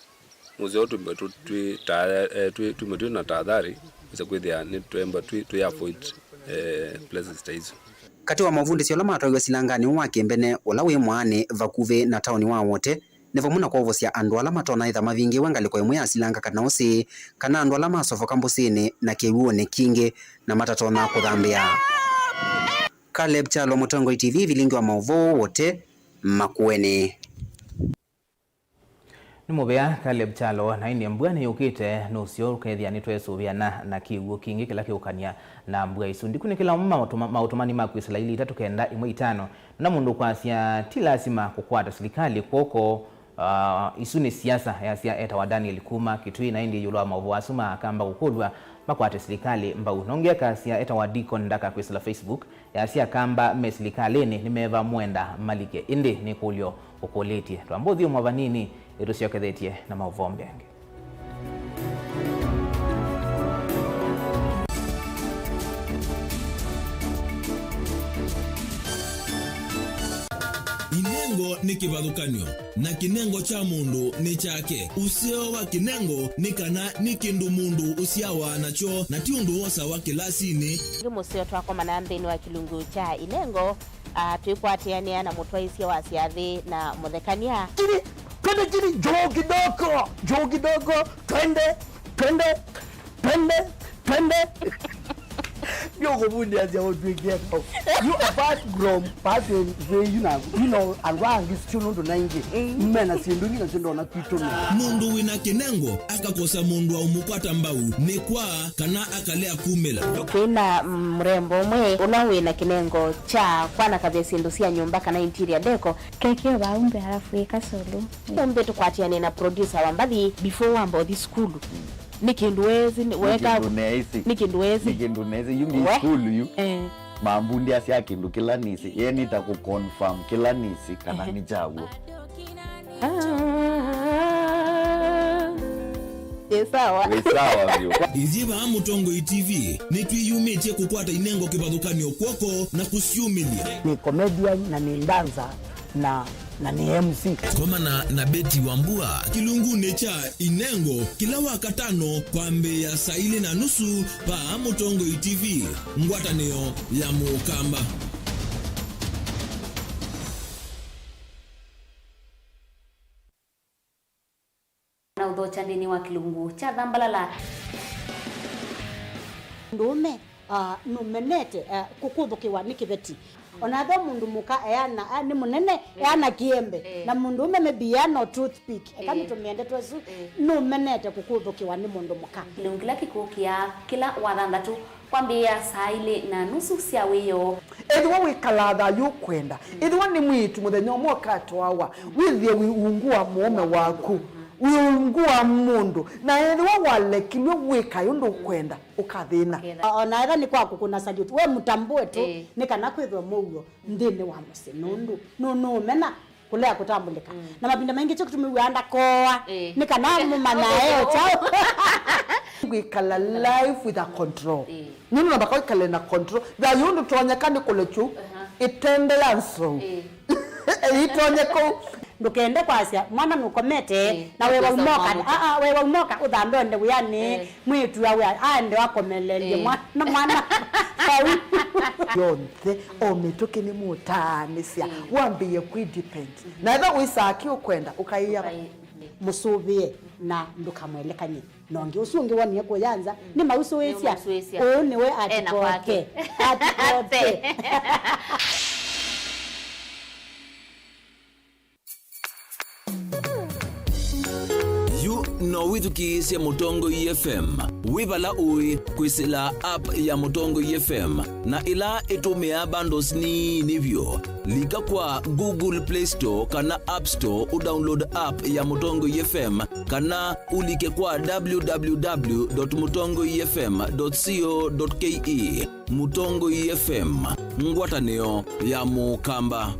Mũseo twĩmbe tũ-, twĩ ta, e, twĩ, twĩmbe twĩ na tahadhari, wĩse kwĩthĩa nĩtwemba twĩ, twĩ avoid, e, places ta isu. Katĩ wa mavundĩsyo ala matwaiwe silanganĩ ũũ wa kĩmbene ũla wĩ mwaanĩ vakuvĩ na taoni wa Wote, nĩ vamwe na kwovosya andũ ala matonaĩtha mavingĩwe ngalĩko ĩmwe ya silanga kana ũsĩ, kana andũ ala masovoka mbũsĩnĩ na kĩw'ũnĩ kingĩ na matatonya kũthambĩa. Caleb Kyalo, Mũtongoi T V, vilingi wa maũvoo, Wote, Makueni. Nĩ mũvea Caleb Kyalo, na ĩndĩ mbua nĩyũkĩte nũseo, ũkethĩa nĩtweesũvĩana na kĩw'ũ kingĩ kĩla kĩũkany'a na mbua isu. Ndikunĩkĩla ũmwe maũtũma-, maũtũmani ma kwĩsĩla ilĩ itatũ kenda ĩmwe itano. Na mũndũ kwasya, ti lasima kũkwata silikalĩ kw'oko, ah, isu nĩ siasa, easya etawa Daniel kuma Kitui, na ĩndĩ ĩũlũ wa maũvoo asu ma akamba kũkũlw'a makwate silikalĩ mbau. Nongi akasya etawa Deacon Ndaka kwĩsĩla Facebook, easya akamba me silikalĩnĩ nĩmeva mwenda malike. Ĩndĩ nĩ kũlyo ũkũlĩtye. Twamba ũthyũmũa vanini, ĩtũsyokethĩtye na maũvoo mbeange. Inengo nĩ kĩvathũkany'o, na kĩnengo kya mũndũ nĩ kyake. Ũseo wa kĩnengo nĩ kana nĩ kĩndũ mũndũ ũsyawa nakyo, na ti ũndũ wosawa kĩlasinĩ. Ĩngĩ mũseo twakomana nthĩnĩ wa kĩlungu kya inengo, ah, twĩkwatĩanĩa na mũtwaĩsya wa syathĩ na mũthekany'a. Chini, twende chini, juu kidogo, juu kidogo, twende, twende, twende, twende. Ndio kuvundia sia utwikia. You, apart from pattern, you know, you know, and why is still not ninety. Mm. Mena sindu ngina sindo na kwitũmĩa. Mũndũ wĩna kĩnengo akakosa mũndũ wa ũmũkwata mbau, nĩ kwa kana akalea kumĩla. Twĩna mũrembo ũmwe ũla wĩna kĩnengo kya kwanakavya syĩndũ sya nyũmba kana interior deco. Keke vau mbee alafu ĩka solo. Ũmbe tũkwatĩane na producer wa mbathi before wamba ũthi sukulu. Nĩ kĩndũ wezi, nĩ weka kĩndũ neĩsĩ. Nĩ kĩndũ wezi. Nĩ kĩndũ neĩsĩ. Yu ngi sukulu yu. Eh. Mambundĩasya kĩndũ kĩla nĩsĩ. Ye nĩta kũ confirm kĩla nĩsĩ kana nĩ kyaw'o. Ah. Ĩ sawa. Wĩ sawa vyũ. Ithyĩ vaa Mũtongoi T V nĩtwĩyumĩtye kũkwata inengo kĩvathũkany'o kw'oko na kũsyumĩlya. Nĩ comedian na nĩ dancer na, na nĩ M C. Komana na Betty Wambua kĩlungunĩ kya Inengo kĩla Wakatano kwambĩĩa saa ilĩ na nusu vaa Mũtongoi T V, ngwatanĩo ya Mũkamba. Na ũthokya nthĩnĩ wa kĩlungu kya Thambalala. Mũndũũme, ah, nũmenete, ah, kũkũthũkĩwa nĩ kĩveti. Ona ethĩwa mũndũ mũka eana, ah, nĩ mũnene, eh, eana kĩembe. Eh. Na mũndũũme maybe eana o toothpick. Eka, eh, nĩtũmĩe ndeto ĩsu, eh, nũmenete kũkũthũkĩwa nĩ mũndũ mũka. Kĩlungu kĩla kĩkũkĩa kĩla Wathanthatũ kwambĩĩa saa ilĩ na nusu sya wĩoo. Ethĩwa wĩkalaa thayũ ũkwenda, ethĩwa nĩ mwĩĩtu mũthenya ũmwe ũkatwawa, wĩthĩe wĩ ungu wa mũũme waku, wĩ ungu wa mũndũ, na ethĩwa walekilw'e wĩkae ũndũ ũkwenda, ũkathĩna. O-, ona ethĩwa nĩ kwa kũkũna salute, we mũtambũe tu, ĩĩ, nĩ kana kwĩthwe mũuo nthĩnĩ wa mũsyĩ, nũndũ nũ-, nũũmena kũlea kũtambũlĩka. Mm. Na mavinda maingĩ kyo kĩtumi wĩaa ndakoa, eh, nĩ kana mũmanyae o kyaũ. Kwĩkala life with a control. Eh. Nũndũ namba kwĩkale na control. Thayũ ũndũ tonyeka nĩ kũlekyu, uh-huh, ĩtende ya nsou. Eh. Ĩtonye kũu. Ndũkende kwasya mwana nũkomete. Eh, na wewa ũkwĩsa umoka. Ũmwamũka. Aa, wewa umoka ũthambe ũende wĩanĩ. Eh. Mwĩĩtu awe aende akomelelye. Eh. Mwana, mwana. Vau. Yonthe o mĩtũkĩ nĩ mũtaanĩsya. Mm. Wambĩĩe kwĩ depend. Na ethĩwa wĩsaa kĩ ũkwenda ũkaĩa. Ũkai-, mũsũvĩe na ndũkamwelekany'e. Na ũngĩ ũsu ũngĩ wonie kũya nza, nĩmausũĩsya. Nĩmausũĩsya. Ũũ nĩwe. Ena kwake. Atikoke. Atikoke. Yu no wĩthukĩĩsye Mũtongoi F M wĩ vala ũĩ kwĩsĩla app ya Mũtongoi F M, na ĩla ĩtũmĩaa bundles nini vyũ. Lika kwa Google Play Store kana App Store ũdownload app ya Mũtongoi F M, kana ũlike kwa w w w dot mutongoi f m dot co dot k e. Mũtongoi F M, ngwatanĩo ya Mũkamba.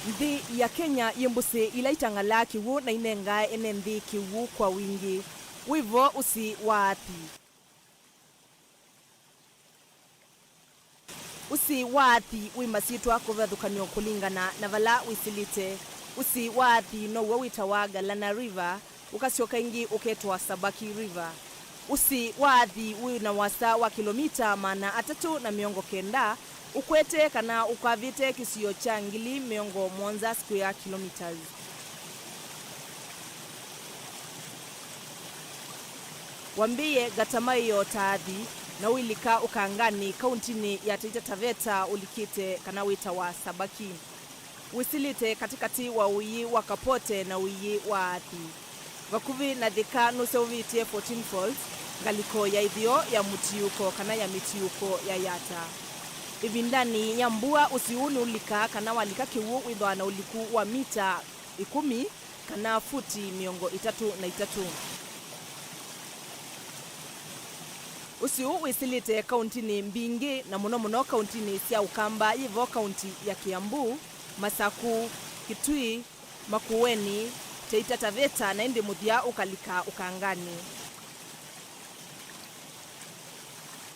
Nthĩ ya Kenya yĩ mbũsĩ ila itang'alaa kĩw'ũ na inengaa ene nthĩ kĩw'ũ kwa wingĩ. Wĩ vo ũsĩ wa athi. Ũsĩ wa athi wĩ masyĩtwa kũvathũkanw'a kũlingana na vala wĩsĩlĩte. Ũsĩ wa athi now'o wĩtawa Galana River, ũkasyoka ĩngĩ ũketwa Sabaki River. Ũsĩ wa athi wĩ na wasa wa kĩlomita maana atatũ na mĩongo kenda, ũkwete kana ũkavĩte kĩsio kya ngili mĩongo mũonza square kilometres. Wambĩĩe Gatamaĩo ta athi, na ũilika Ũkanganĩ, kauntinĩ ya Taita Taveta ũlikĩte kana wĩtawa Sabaki. Wĩsĩlĩte katĩkatĩ wa ũiĩ wa Kapote na ũiĩ wa Athi. Vakuvĩ na Thika nũseũvĩtye fourteen Falls, ngalĩko ya ĩtheo ya mũtiũko kana ya mĩtiũko ya Yatta. Ĩvindanĩ ya mbua, ũsĩ ũũ nĩũlikaa kana walika kĩw'ũ wĩthĩawa na ũliku wa mita ĩkũmi kana futi mĩongo ĩtatũ na itatũ. Ũsĩ ũũ wĩsĩlĩte kauntinĩ mbingĩ, na mũno mũno kauntinĩ sya Ũkamba, yĩ vo kaunti ya Kiambu, Masaku, Kitui, Makueni, Taita Taveta, na ĩndĩ mũthya ũkalika Ũkanganĩ.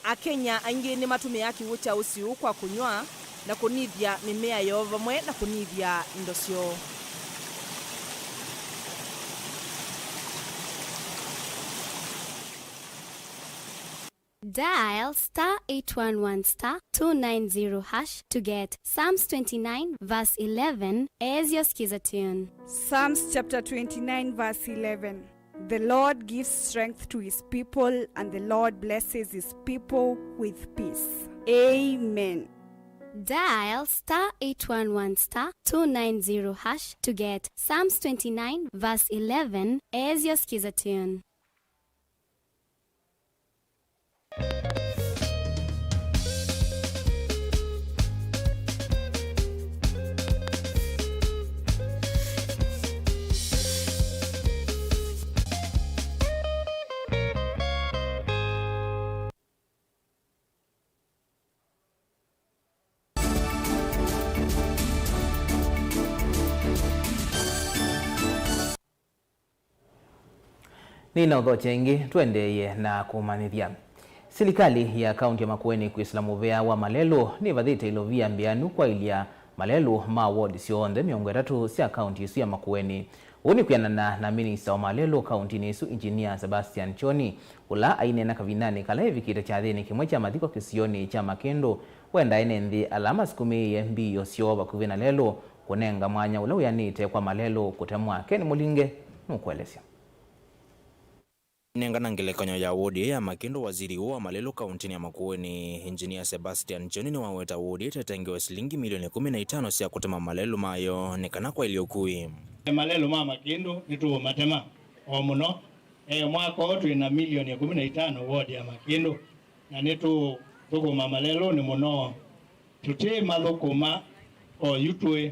Akenya aingĩ nĩmatũmĩaa kĩw'ũ kya ũsĩ ũũ kwa kũnyw'a na kũnĩthya mĩmea yoo vamwe na kũnĩthya indo syoo. Dial star eight one one star two nine zero hash to get Psalms twenty-nine verse eleven as your skiza tune. Psalms chapter twenty-nine verse eleven. The Lord gives strength to his people, and the Lord blesses his people with peace. Amen. Dial star eight one one star two nine zero hash to get Psalms twenty-nine verse eleven as your skiza tune. Nĩnaũthokya ĩngĩ, tũendeeye na kũmanyĩthya. Silikalĩ ya kaunti ya Makueni kwĩsĩla mũvea wa malelũ nĩvathĩte ilovia mbĩanu kwaĩlya malelũ ma ward syonthe mĩongo ĩtatũ sya kaunti ĩsu ya Makueni. Ũu nĩ kwĩanana na minista wa malelũ kauntinĩ ĩsu, Engineer Sebastian Choni, ũla aineena kavindanĩ kala evikĩte kyathĩnĩ kĩmwe kya mathiko kĩsionĩ kya Makĩndũ, wenda ene nthĩ ala masukumĩĩe mbiio syoo vakuvĩ na lelũ kũnenga mwanya ũla wĩanĩte kwa malelũ kũtemwa. Ken Mũlinge nũkũelesya. Nengana ngelekany'o ya wodi ya Makĩndũ, waziri ũũ wa malelũ kauntinĩ ya Makueni, Engineer Sebastian Choni, nĩwaweta wodi ĩtetengewe silingi milioni kũmi na itano sya kũtema malelũ mayo nĩ kana kwaĩlye ũkui. Malelũ ma Makĩndũ nĩtũũmatema. O mũno, e, mwaka ũũ twĩ na milioni ĩkũmi na itano ward ya Makĩndũ, na nĩtũthũkũma malelũnĩ mũno. Tũtĩmathũkũma oyu tũĩ,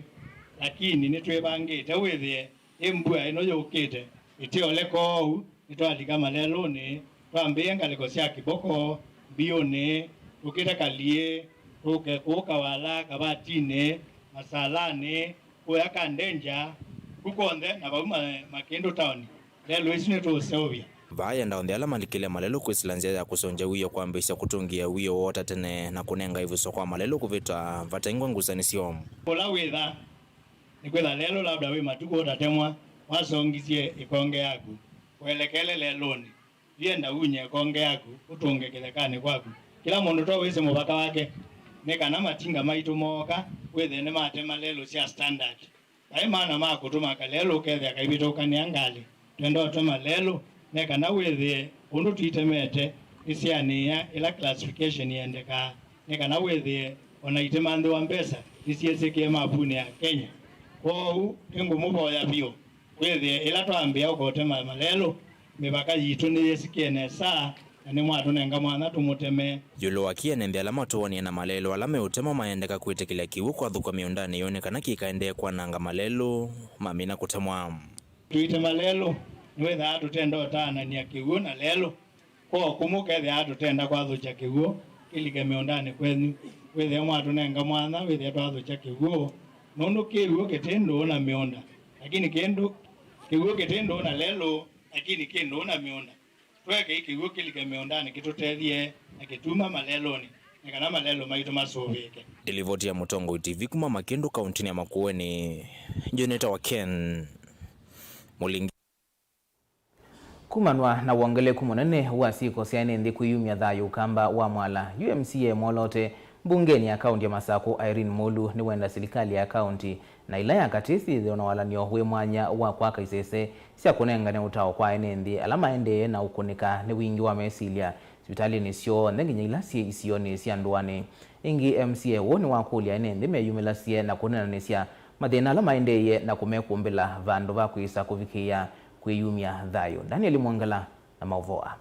lakini nĩtwĩvangĩte wĩthĩe ĩ mbua ĩno yũkĩte ĩtĩoleka oou, nĩtwalika malelũnĩ, twambĩĩe ngalĩko sya kĩvoko, mbiũnĩ, tũkĩte Kaliĩ, tũke kũu Kawala, Kavatinĩ, Masalanĩ, kũya Kandenja, ku kw'onthe na vau ma-, Makĩndũ taoni. Lelũ ĩsu nĩtũũseũvya. Vaa yenda onthe ala malikĩlya malelũ kwĩsĩla nzĩa ya kũsũngya wĩoo kwambĩĩsya kũtũngĩĩa wĩoo woo ta tene na kũnenga ĩvuso kwa malelũ kũvĩta vate ngwa ngusanĩsyo. Ũla wĩtha nĩkwĩtha lelũ labda wĩ matukũ ũtatemwa, wasongisye ĩkonge yaku, ũelekele lelũnĩ. Yenda unye ĩkonge yaku, ũtũnge kĩthekanĩ kwaku. Kĩla mũndũ to wĩsĩ mũvaka wake, nĩ kana matinga maitũ mooka, wĩthĩe nĩmatema lelũ sya standard. Vai maana ma kũtũma kalelũ ũkethĩa kaivĩtũkanĩa ngalĩ. Twenda ũtema lelũ, nĩ kana wĩthĩe ũndũ tũitemete nĩsyaanĩĩa ĩla classification yendekaa, nĩ kana wĩthĩe o na itemanthĩwa mbesa nĩsyĩsĩkĩe mapunĩ ya Kenya. Kwoou, nĩngũmũvoya vyũ. Wĩthĩe ĩla twambĩĩa ũkotema malelũ, mĩvaka yitũ nĩyĩsĩkĩe nesa, na nĩmwatũnenga mwanya tũmũteme. Ĩũlũ wa kĩĩ, ene nthĩ ala matũanĩe na malelũ ala meũtemwa mayendeka kwĩtĩkĩlya kĩw'ũ kwathũkw'a mĩũndanĩ yoo nĩ kana kĩkaendee kwananga malelũ mamina kũtemwa. Tũitema lelũ, nĩwĩthaa tũtenda ũtaanany'a kĩw'ũ na lelũ. Kwoou kũmwe ũkethĩa tũtenda kwathũkya kĩw'ũ kĩlike mĩũndanĩ kwenyu. Wĩthĩe mwatũnenga mwanya, wĩthĩe twathũkya kĩw'ũ, nũndũ kĩw'ũ kĩtĩ ndũũ na mĩũnda, lakini kĩndũ, kĩw'ũ kĩtĩ ndũũ na lelũ, lakini kĩ ndũũ na mĩũnda. Tũekei kĩw'ũ kĩlike mĩũndanĩ kĩtũtethye na kĩtuma malelũnĩ, nĩ kana malelũ maitũ masũvĩĩke. Nĩ livoti ya Mũtongoi T V kuma Makĩndũ, kauntinĩ ya Makueni, njĩnĩta wa Ken Mũlingi. Kumanwa na wongeleku mũnene wa syĩko sya ene nthĩ kwĩyumya thayũ ũkamba wa Mwala, yu M C A mwoloote mbungenĩ ya kaunti ya Masakũ Irene Mulu nĩwenda silikalĩ ya kaunti na ila ya katĩ syĩthĩwe na walany'o wĩ mwanya wa kwaka isese sya kũnengane ũtao kwa ene nthĩ ala maendee na ũkũnĩka nĩ wingĩ wa mesilya sivitalĩnĩ syonthe, nginya ila syĩ isionĩ sya ndũanĩ. Ĩngĩ, M C A ũũ nĩwakũlya ene nthĩ meyumĩlasye na kũneenanĩsya mathĩna ala maendeeie na kũmekũmbĩla vandũ va kwĩsa kũvikĩĩa kwĩyumya thayũ. Daniel Mwongela na maũvoo aa.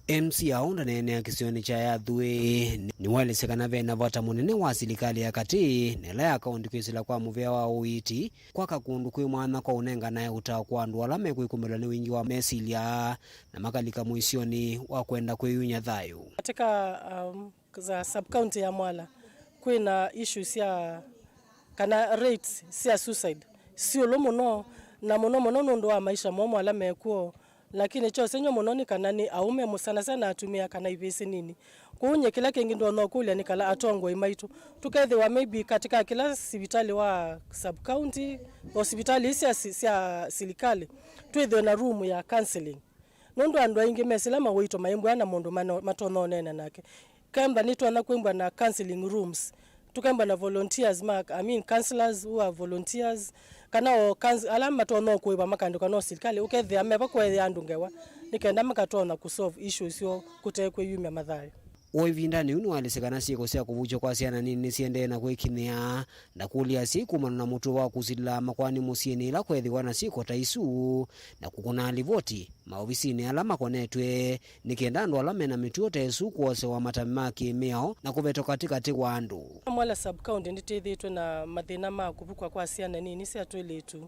M C A ũũ ndaneenea kĩsionĩ kya Yathuĩ nĩwaelesya kana ve na vata mũnene wa silikalĩ ya katĩ na ĩla ya kaũnti kwĩsĩla kwa mũvĩa wa ũiiti kwaka kũndũ kwĩ mwanya kwa ũnenganae ũtao kwa andũ ala mekwĩkũmbĩlwa nĩ wingĩ wa mesilya na makalika mũisyonĩ wa kwenda kwĩyumya thayũ. Katika, um, za sub-county ya Mwala, kwĩna issues sya, kana rates sya suicide syĩ ĩũlũ mũno, na mũno mũno nũndũ wa maisha moo ala mekw'o, lakini kyosengy'o mũno nĩ kana nĩ aũme, sana sana atumĩa kana ivĩsĩ nini. Kwoou nyie kĩla kĩngĩ ndonya ũkũlya nĩ kana atongoi maitũ tũkethĩwa maybe katika kĩla sivitalĩ wa sub-county, o sivitalĩ ii sya si-, sya silikalĩ, twĩthĩwe na room ya counseling. Nũndũ andũ aingĩ mesĩla mawĩto maimbwa na mũndũ mano-, matonya ũneena nake. Kemba nĩtonya kwĩmbwa na counseling rooms, tũkemba na volunteers ma, I mean, counselors who are volunteers, kana o couns-, ala matonya kũĩva makandĩkwa no silikalĩ, ũkethĩa meva kũethĩa andũ ngewa, nĩ kenda makatonya kũsolve issues syoo kũte kwĩyumya mathayũ. O ĩvindanĩ yĩu nĩwaelesya kana syĩko sya kũvukywa kwa syana nini nĩsiendee na kwĩkinyĩa, na kũlya asyai kumana na mũtuo wa kũsilĩla makoani mũsyĩnĩ ĩla kweethĩwa na syĩko ta isu, na kũkũna livoti maovisinĩ ala makonetw'e, nĩ kenda andũ ala me na mĩtuo ta ĩsu kwosewa matambya ma kĩ-mĩao na kũvetwa katĩkatĩ wa andũ. Mwala sub-county nĩtwĩthĩĩtwe na mathĩna ma kũvukw'a kwa syana nini sya twĩlĩtu,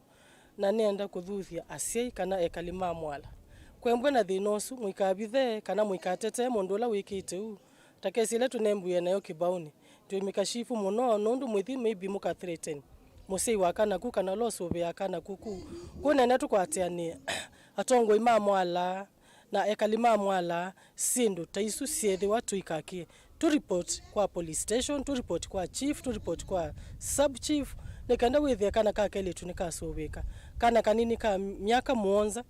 na nĩenda kũthuthya asyai kana ekali ma Mwala, kwembwe na thĩna ũsu, mũikavithe kana mũikatetee mũndũ ũla wĩkĩte ũu. Ta kesi ĩla tũnembwie nayo kĩvaũnĩ, twĩmĩka chifu mũno nũndũ mwĩthi maybe mũka threaten mũsyai wa kana ku kana ũla ũsũvĩaa kana ku ku. Kwoou nenda tũkwatĩanĩe atongoi ma Mwala na ekali ma Mwala, syĩndũ ta isu syĩthĩwa tũikakĩe. Tũ report kwa police station, tũ report kwa chief, tũ report kwa sub chief, nĩ kenda wĩthĩe kana ka kelĩtu nĩkasũvĩĩka. Kana kanini ka myaka mũonza,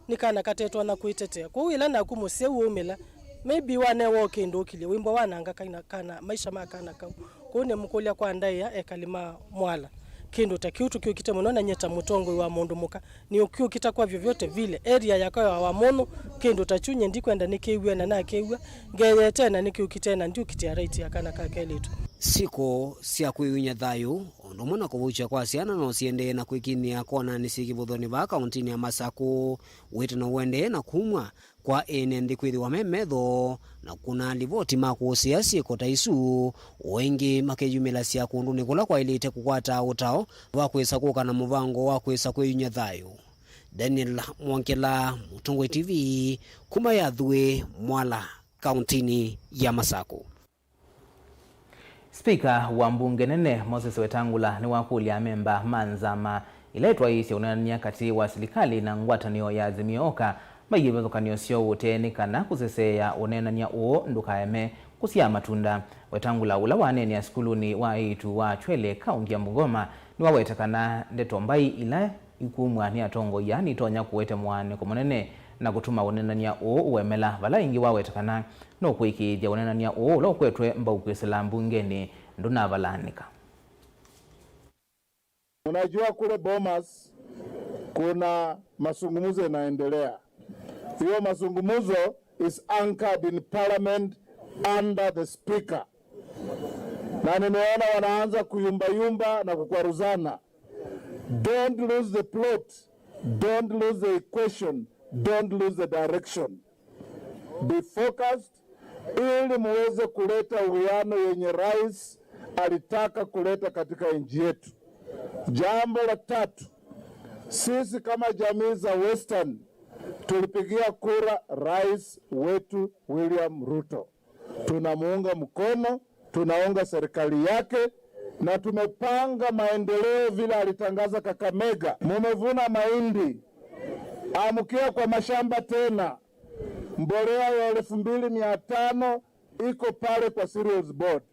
nĩ kana katetonya kwĩtetea. Kwoou ĩla naku mũsyai ũũmĩla, maybe wanewa o kĩndũ ũkilye, wĩmbwa wananga kaina, kana, maisha ma kana kau. Kwoou nĩmũkũlya kwa ndaĩa ekali ma Mwala, Kĩndũ ta kĩu tũkĩũkite mũno, na nyie ta mũtongoi wa mũndũ mũka, nĩũkĩũkita kwa vyovyote vile. Area yakwa ya Wamũnyũ, kĩndũ ta kyu nyie ndikwenda nĩkĩw'e, na nakĩw'a ngeyete na nĩkĩũkite, na ndiũkitĩa right ya kana ka kelĩtu. Sikũ sya kwĩyumya thayũ, o ũndũ ũmwe na kũvũkya kwa syana, no siendee na kwĩkinyĩa konanĩ syĩ kĩvũthonĩ vaa kaũntĩnĩ ya Masakũ, wĩtano ũendee na kumw'a kwa ene nthĩ kwĩthĩwa me metho na kũkũna livoti ma kũsea syĩko ta isu, o ĩngĩ makeyumĩlasya kũndũnĩ kũla kwaĩlĩte kũkwata ũtao wa kwĩsa kũka na mũvango wa kwĩsa kwĩyumya thayũ. Daniel Mwongela, Mũtongoi T V, kuma Yathwĩ, Mwala, kaũntĩnĩ ya Masakũ. Spika wa mbunge nene Moses Wetangula nĩwakũlya amemba ma nzama ila itwaĩĩsye ũneenany'a katĩ wa silikalĩ na ngwatanĩo ya Azimio Oka maiye ivethũkanĩo syoo ũtee nĩ kana kũseseea ũneenany'a ũũ ndũkaeme kũsyaa matunda. Wetangula, ũla waneenea sukulunĩ wa eĩtu wa Chwele, kaũnti ya Bungoma, nĩwaweta kana ndeto mbai ila ikumw'a nĩ atongoi aa nitonya kũete mũaanĩko mũnene na kũtuma ũneenany'a ũũ ũemela, vala ĩngĩ waweta kana nũkũĩkĩĩthya ũneenany'a ũũ ũla ũkwetwe mbau kwĩsĩla mbungenĩ ndũnavalaanĩka. Unajua kule Bomas kuna mazungumzo inaendelea. Hiyo mazungumzo is anchored in parliament under the speaker. Na nimeona wanaanza kuyumbayumba na kukwaruzana. Don't lose the plot. Don't lose the equation. Don't lose the direction. Be focused ili muweze kuleta uwiano yenye rais alitaka kuleta katika nchi yetu. Jambo la tatu, sisi kama jamii za Western tulipigia kura rais wetu William Ruto. Tunamuunga mkono, tunaunga serikali yake, na tumepanga maendeleo vile alitangaza Kakamega. Mumevuna mahindi, amkia kwa mashamba tena. Mbolea ya elfu mbili mia tano iko pale kwa Cereals Board,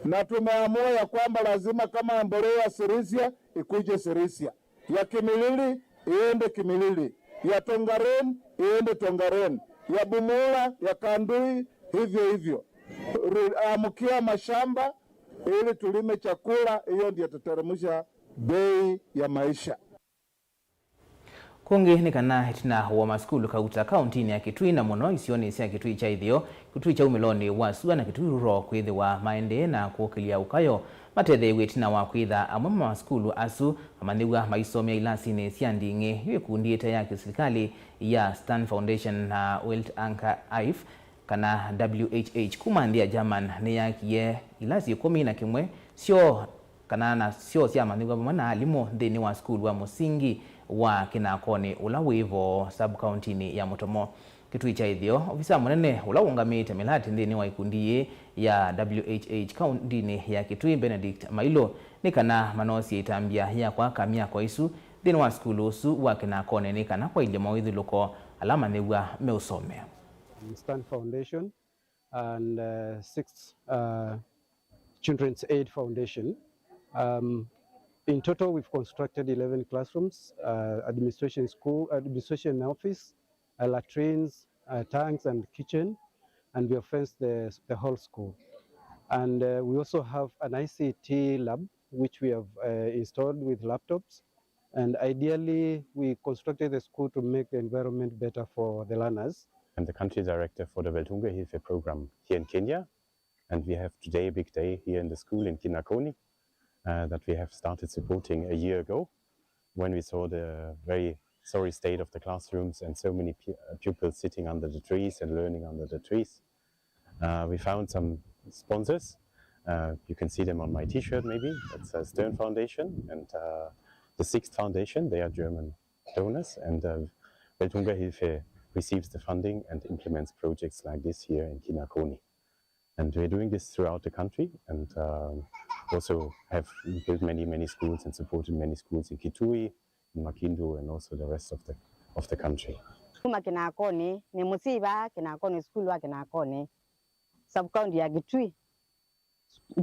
na tumeamua ya kwamba lazima kama mbolea ya Sirisia ikuje Sirisia, ya Kimilili iende Kimilili, ya Tongaren iende Tongaren, ya Bumula, ya Kandui, hivyo hivyo. Ru-, amkia mashamba ili tulime chakula, hiyo ndio tutateremsha bei ya maisha. Kũngĩ nĩ kana ĩtina wa masukulu kauta kaũntinĩ ya Kitui, na mũno isionĩ sya Kitui kya ĩtheo, Kitui kya umĩlonĩ wa sua, na Kitui Rural kwĩthĩwa maendee na kũkĩlya ũkayo, matetheew'e ĩtina wa kwĩtha amwe ma masukulu asu amanyĩw'a maisomea ilasinĩ sya nding'ĩ yu ĩkundi ĩte ya kĩsilikalĩ ya Stern Foundation na Weltanker Hive, kana W H H, kuma nthĩ ya German nĩyakie ilasi ĩkũmi na kĩmwe syoo kana na syoo syamanyĩw'a vamwe na alimũ nthĩnĩ wa sukulu wa mũsingi wa Kĩnakonĩ ũla wĩ vo sub-kaũntinĩ ya Mũtomo. Kitui kya ĩtheo, ovisa mũnene ũla ũũngamĩĩte mĩlatĩ nthĩnĩ wa ikundi yĩĩ ya W H H kaũntinĩ ya Kitui, Benedict Mailũ, nĩ kana manosie ĩtambya ya kwaka myako ĩsu nthĩnĩ wa sukulu ũsu wa Kĩnakonĩ nĩ kana kwaĩlye mawĩthyũlũko ala amanyĩw'a meũsomea. Stern Foundation and uh, sixth uh, Children's Aid Foundation. Um, in total, we've constructed eleven classrooms, uh, administration school, administration office, uh, latrines, uh, tanks, and kitchen, and we have fenced the, the whole school. And uh, we also have an I C T lab, which we have uh, installed with laptops. And ideally, we constructed the school to make the environment better for the learners. I'm the country director for the Welthungerhilfe program here in Kenya. And we have today a big day here in the school in Kinakoni uh, that we have started supporting a year ago, when we saw the very sorry state of the classrooms and so many pu- uh, pupils sitting under the trees and learning under the trees. Uh, we found some sponsors. Uh, you can see them on my t-shirt maybe. That's uh, Stern Foundation and uh, the Sixth Foundation. They are German donors, and uh, Welthungerhilfe receives the funding and implements projects like this here in Kinakoni. And we're doing this throughout the country and um, also have built many, many schools and supported many schools in Kitui, in Makindu, and also the rest of the, of the country. Kuma Kĩnakonĩ, nĩ mũsyai vaa Kĩnakonĩ, sukulu wa Kĩnakonĩ, sub-county ya Kitui.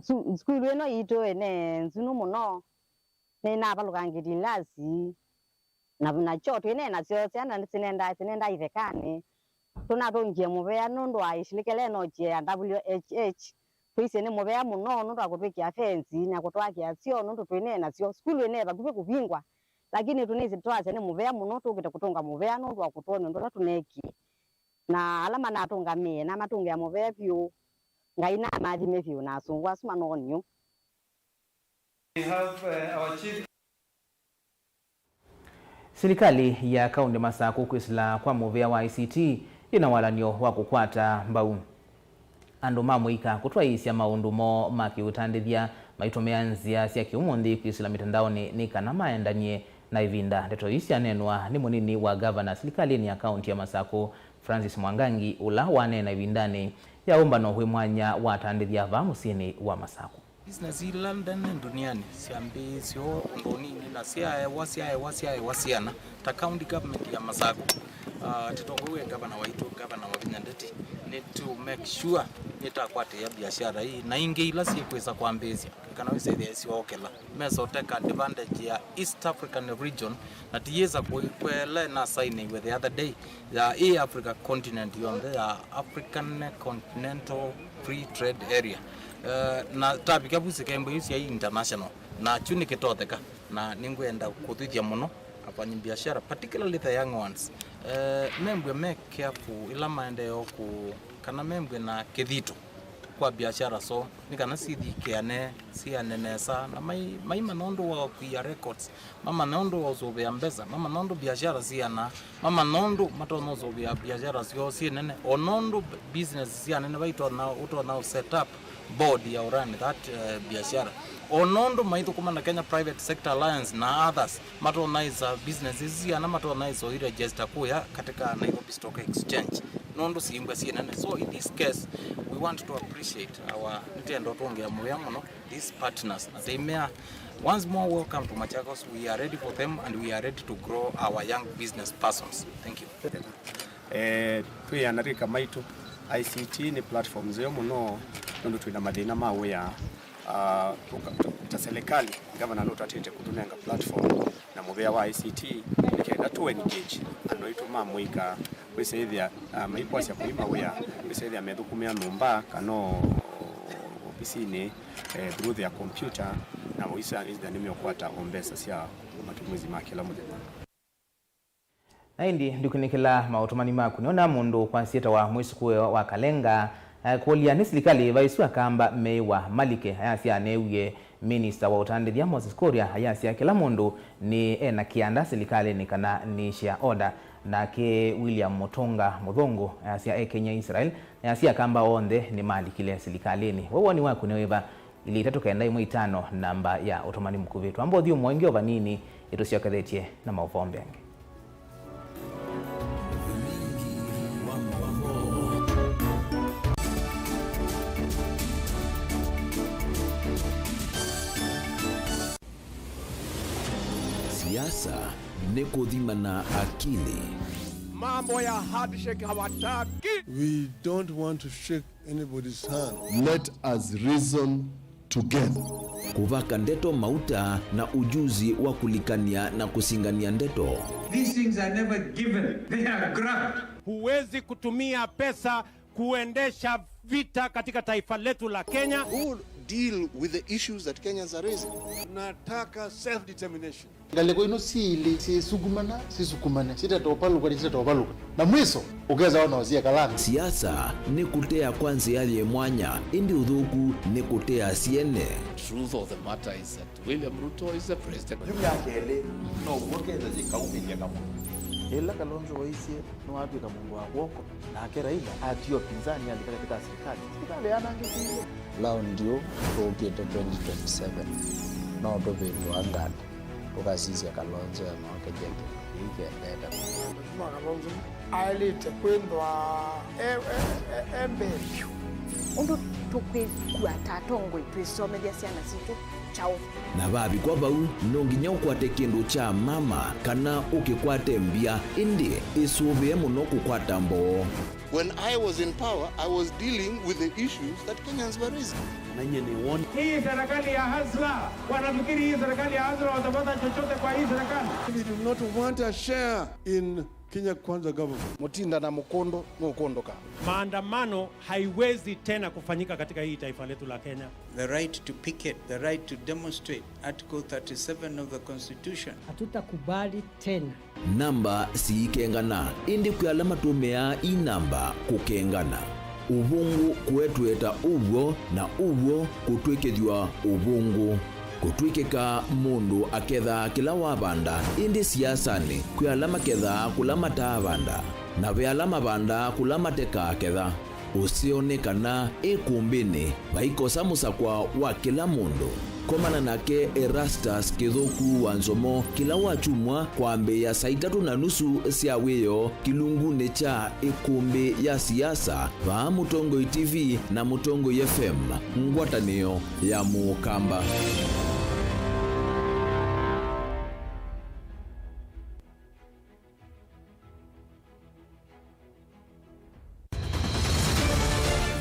Su- Sukulu ĩno yitũ ĩne nzunũ mũno, nĩnavalũkangĩtie ilasi, na, na kyoo twĩne nasyo, syana nĩsinendaa, sinendaa ithekanĩ. Tũnatũngie mũvea nũndũ wa ĩsilĩkele ĩno ya W H H, Twĩsĩ nĩ mũvea mũno nũndũ wa kũtwĩkĩa fensi na kũtwakĩa syoo nũndũ twĩ naĩ nasyo. Sukulu ĩnaĩ vakuvĩ kũvingwa, lakini tũnĩsĩ twasya nĩ mũvea mũno, tũkĩte kũtũnga mũvea nũndũ wa kũtwona ũndũ ũla tũneekie. Na ala manatũngamĩe namatũngĩa mũvea vyũ. Ngai namaathime vyũ na asũngũ asu manoonie ũu. We have, uh, our chief. Silikalĩ ya kaũntĩ Masakũ kwĩsĩla kwa mũvĩa wa I C T yĩna walany'o wa kũkwata mbau andũ ma mũika kũtwaĩĩsya maũndũ moo ma kĩũtandĩthya maitũmĩa nzĩa sya kĩũmũnthĩ kwĩsĩla mĩtandaonĩ nĩ kana maendany'e na ĩvinda. Ndeto ii syaneenwa nĩ mũnini wa ngavana silikalĩnĩ ya kaũntĩ ya Masakũ, Francis Mwangangi, ũla waneena ĩvindanĩ ya ũmbano wĩ mwanya wa atandĩthya vaa mũsyĩnĩ wa Masakũ. Business ila nene nduniani syambĩĩsye o ũndũ ũnini na syaewa, syaewa, syaewa syana. Ta county government ya Masakũ, uh, tũtongoew'e nĩ ngavana waitũ, Ngavana Wavinya Ndeti, nĩ to make sure nĩtakwatĩĩa biashara ii na ingĩ ila syĩkwĩsa kwambĩĩsya, kana wĩsĩthĩa isyookela. Mesa ũteka advantage ya East African region, na tiyĩsa kũ-, kwela na sainiwe the other day ya ĩ Africa continent yonthe, ya African Continental Free Trade Area. Eh, na tavika vu sikembwe iu syai international, na kyu nĩkĩtotheka, na nĩngwenda kũthwĩthya mũno afanyi biashara, particularly the young ones, eh, membwe me careful ila maendee ku, kana membwe na kĩthito kwa biashara so, nĩ kana sithikĩane, siane nesa, na mai-, maimanya ũndũ wa kwia records, mamanya ũndũ wa ũsũvĩa mbesa, mamanya ũndũ biashara siana, mamanya ũndũ matonya ũsũvĩa biashara syoo syĩ nene, o na ũndũ business sya nene vaitonya, ũtonya ũ set up board ya ũrani that, eh, biashara, o na ũndũ maithũkũma na Kenya Private Sector Alliance na others, matonya ĩsa business isu siana, matonya ĩsa ũ register kũya katika Nairobi Stock Exchange, nũndũ siingwa syĩ nene. So in this case, we want to appreciate our, nĩtenda ũtũngĩa mũvea mũno these partners. Na tũimea, once more, welcome to Machakos. We are ready for them and we are ready to grow our young business persons. Thank you. Eh, twĩ anarika maitũ, I C T nĩ platform nzeo mũno nũndũ twĩna mathĩna ma wĩa. Ah, tũka-, tũ-, ta serikali, ngavana nũtatĩte kũtũnenga platform na mũvĩa wa I C T nĩ kenda tũ engage andũ aitũ ma mũika kwĩsĩthĩa, ah, maikwasya kũima wĩa, kwĩsĩthĩa methũkũmĩa nyũmba kana o ovisinĩ, eh, through their computer, na ũisa ĩthĩa nĩmeũkwata o mbesa sya matũmĩzi ma kĩla mũthenya. Na ĩndĩ ndũkĩnĩkĩla maũtũmani maku nĩona mũndũ kwasya etawa Mwĩsũkũe wa Kalenga, eh, kũlya nĩ silikalĩ vaĩsu akamba meĩwa malike, ayasya aneewie Minista wa ũtandĩthya Moses Kuria ayasya kĩla mũndũ nĩ ena kĩanda silikalĩnĩ kana nĩ share order. Nake William Mũtũnga Mũthũngũ ayasya e Kenya Israel, ayasya akamba onthe nĩmalikile silikalĩnĩ. We woni waku nĩ wĩva? Ilĩ itatũ kenda ĩmwe itano namba ya ũtũmani mũkuvĩ. Twamba ũthyũmũa ĩngĩ o vanini, ĩtũsyokethetye na maũvoo mbee angĩ. Siasa nĩ kũthima na akili. Mambo ya handshake hawataki. We don't want to shake anybody's hand. Let us reason together. Kũvaka ndeto mauta na ujuzi wa kũlikany'a na kũsingany'a ndeto. These things are never given. They are grabbed. Huwezi kutumia pesa kuendesha vita katika taifa letu la Kenya. Who will deal with the issues that Kenyans are raising? Tunataka self-determination. Ngalĩko ino syĩlĩ syĩsukumana, sisukumane, sitatovalũka, nĩsitatovalũka. Na mwiso, ũkesa ona ũsiekala nthĩ. Siasa nĩ kũtea kwa nzĩa yĩ mwanya, ĩndĩ ũthũku nĩ kũtea syene. Truth of the matter is that William Ruto is the president. Yu myaka ĩlĩ, no ũw'o Kenya yĩkaumĩlya kamwe. Ĩla Kalonzo waisye nĩwatw'ĩka mũndũ wa kw'oko, nake Raila atia ũpinzani alika katika serikali, serikali yanangĩkĩile. Laundi ũũ tũũkĩte twenty twenty-seven, no tũvĩndũa nganda, tũkasisya Kalonzo enoke kĩndũ kĩu kĩendete. Mheshimiwa Kalonzo aĩlĩte kwĩthwa e, e, e, e mbee vyũ. Ũndũ tũkwĩkua ta atongoi twĩsomethya syana sitũ kyaũ? Na vavikwa vau, no nginya ũkwate kĩndũ kya mama kana ũkĩkwate mbya, ĩndĩ ĩsũvĩe mũno kũkwata mboo. When I was in power, I was dealing with the issues that Kenyans were raising. Na nyie nĩ won- Hii serikali ya hustler, wanafikiri hii serikali ya hustler watapata chochote kwa hii serikali? We do not want a share in Kenya Kwanza government. Mũtinda na mũkũndũ nũkũndũka. Maandamano haiwezi tena kufanyika katika hii taifa letu la Kenya. The right to picket, the right to demonstrate, Article thirty-seven of the Constitution. Hatutakubali tena. Namba siikengana, ĩndĩ kwĩ ala matũmĩaa ii namba kũkengana. Ũvũngũ kũetweta ũw'o, na ũw'o kũtw'ĩkĩthw'a ũvũngũ. Kũtw'ĩkĩka mũndũ akethaa kĩla wavanda, ĩndĩ siasanĩ kwĩ ala makethaa kũla mataavanda, na ve ala mavandaa kũla matekaa ketha. Ũseo nĩ kana ĩkũmbĩnĩ vaikosa mũsakwa wa kĩla mũndũ. Komana nake Erastus Kĩthũku wa Nzomo kĩla wakyumwa kwambĩĩa saa itatũ na nusu sya wĩoo kĩlungunĩ kya ĩkũmbĩ ya siasa vaa Mũtongoi T V na Mũtongoi F M, ngwatanĩo ya Mũkamba.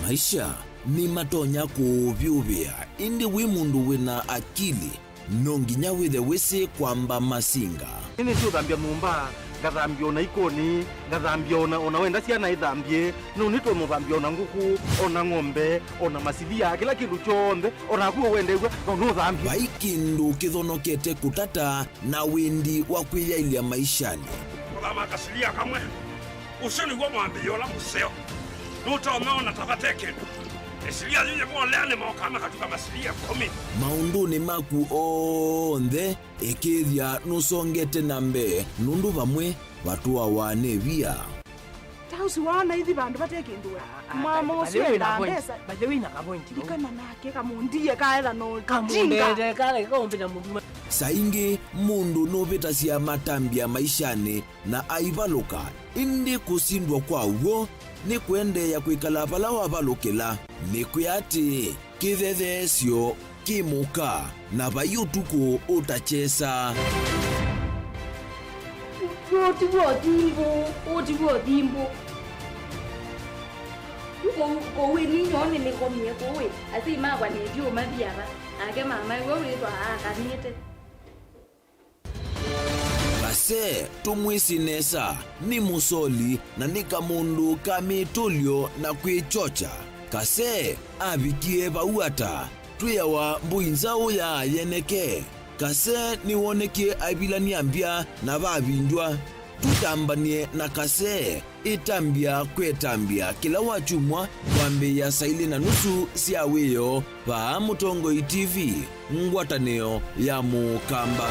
Maisha nĩmatonya kũũvyũvĩa, ĩndĩ wĩ mũndũ wĩna akili, no nginya wĩthe wĩsĩ kwamba masinga. Nĩnĩsĩ ũthambya nyũmba, ngathambya ona ikoni, ngathambya ona, ona wenda syana ithambye, no nĩtũmũthambya ona ngũkũ, ona ng'ombe, ona masilia, kĩla kĩndũ kyonthe, ona naku ũwendeew'a, no nũthambye. Vai kĩndũ kĩthonokete kũtata na wendi wa kwĩyaĩlya maishanĩ. Kũthama kasilia kamwe, ũsu nĩw'o mwambĩĩo ũla mũseo. Nũtonya ona ta vate kĩndũ. Ĩsilia yu yĩvolea nĩmokaa makatuka masilia ĩkũmi. Maũndũnĩ maku onthe, ĩkĩĩthya nũsongete na mbee, nũndũ vamwe vatũawa nĩ via. Ta ũsu waona ithi vandũ vate kĩndũ we. Ah, ah, mwamo by the ũsu way, wĩna endaa point. Mbesa. By the way, wĩna ka point. Ndikana nake kamũndie kaetha no kamũndete kale kaumbĩta mũthuma. Saa ingĩ mũndũ nũvĩtasya matambya maishanĩ na aivalũka, ĩndĩ kũsindwa kwa w'o nĩ kũendeea kwĩkala vala wavalũkĩla. Nĩkwĩa atĩĩ, kĩthetheesyo kĩ mũka, na vai ũtukũ ũtakyesa. Ũũ ti w'o thimbũ, ũũ ti w'o thimbũ. Yu kũu, kũu ĩ ninyoo nĩnĩkomie kũu ĩ, asyai makwa nĩtyo mathi ava, nake mama ĩwe wĩthwa aakanĩte. Kasee, tũmwĩsĩ nesa, nĩ mũsoli na nĩ kamũndũ ka mĩtũlyo na kwĩkyokya. Kasee avikie vau ata? Twĩawa mbũi nzaũ ya yeneke. Kasee nĩwonekie aivilany'a mbya na vavindw'a. Tũtambany'e na Kasee. Ĩtambya kwĩ ĩtambya kĩla wakyumwa kwambĩĩa saa ilĩ na nusu sya wĩoo vaa Mũtongoi T V, ngwatanĩo ya Mũkamba.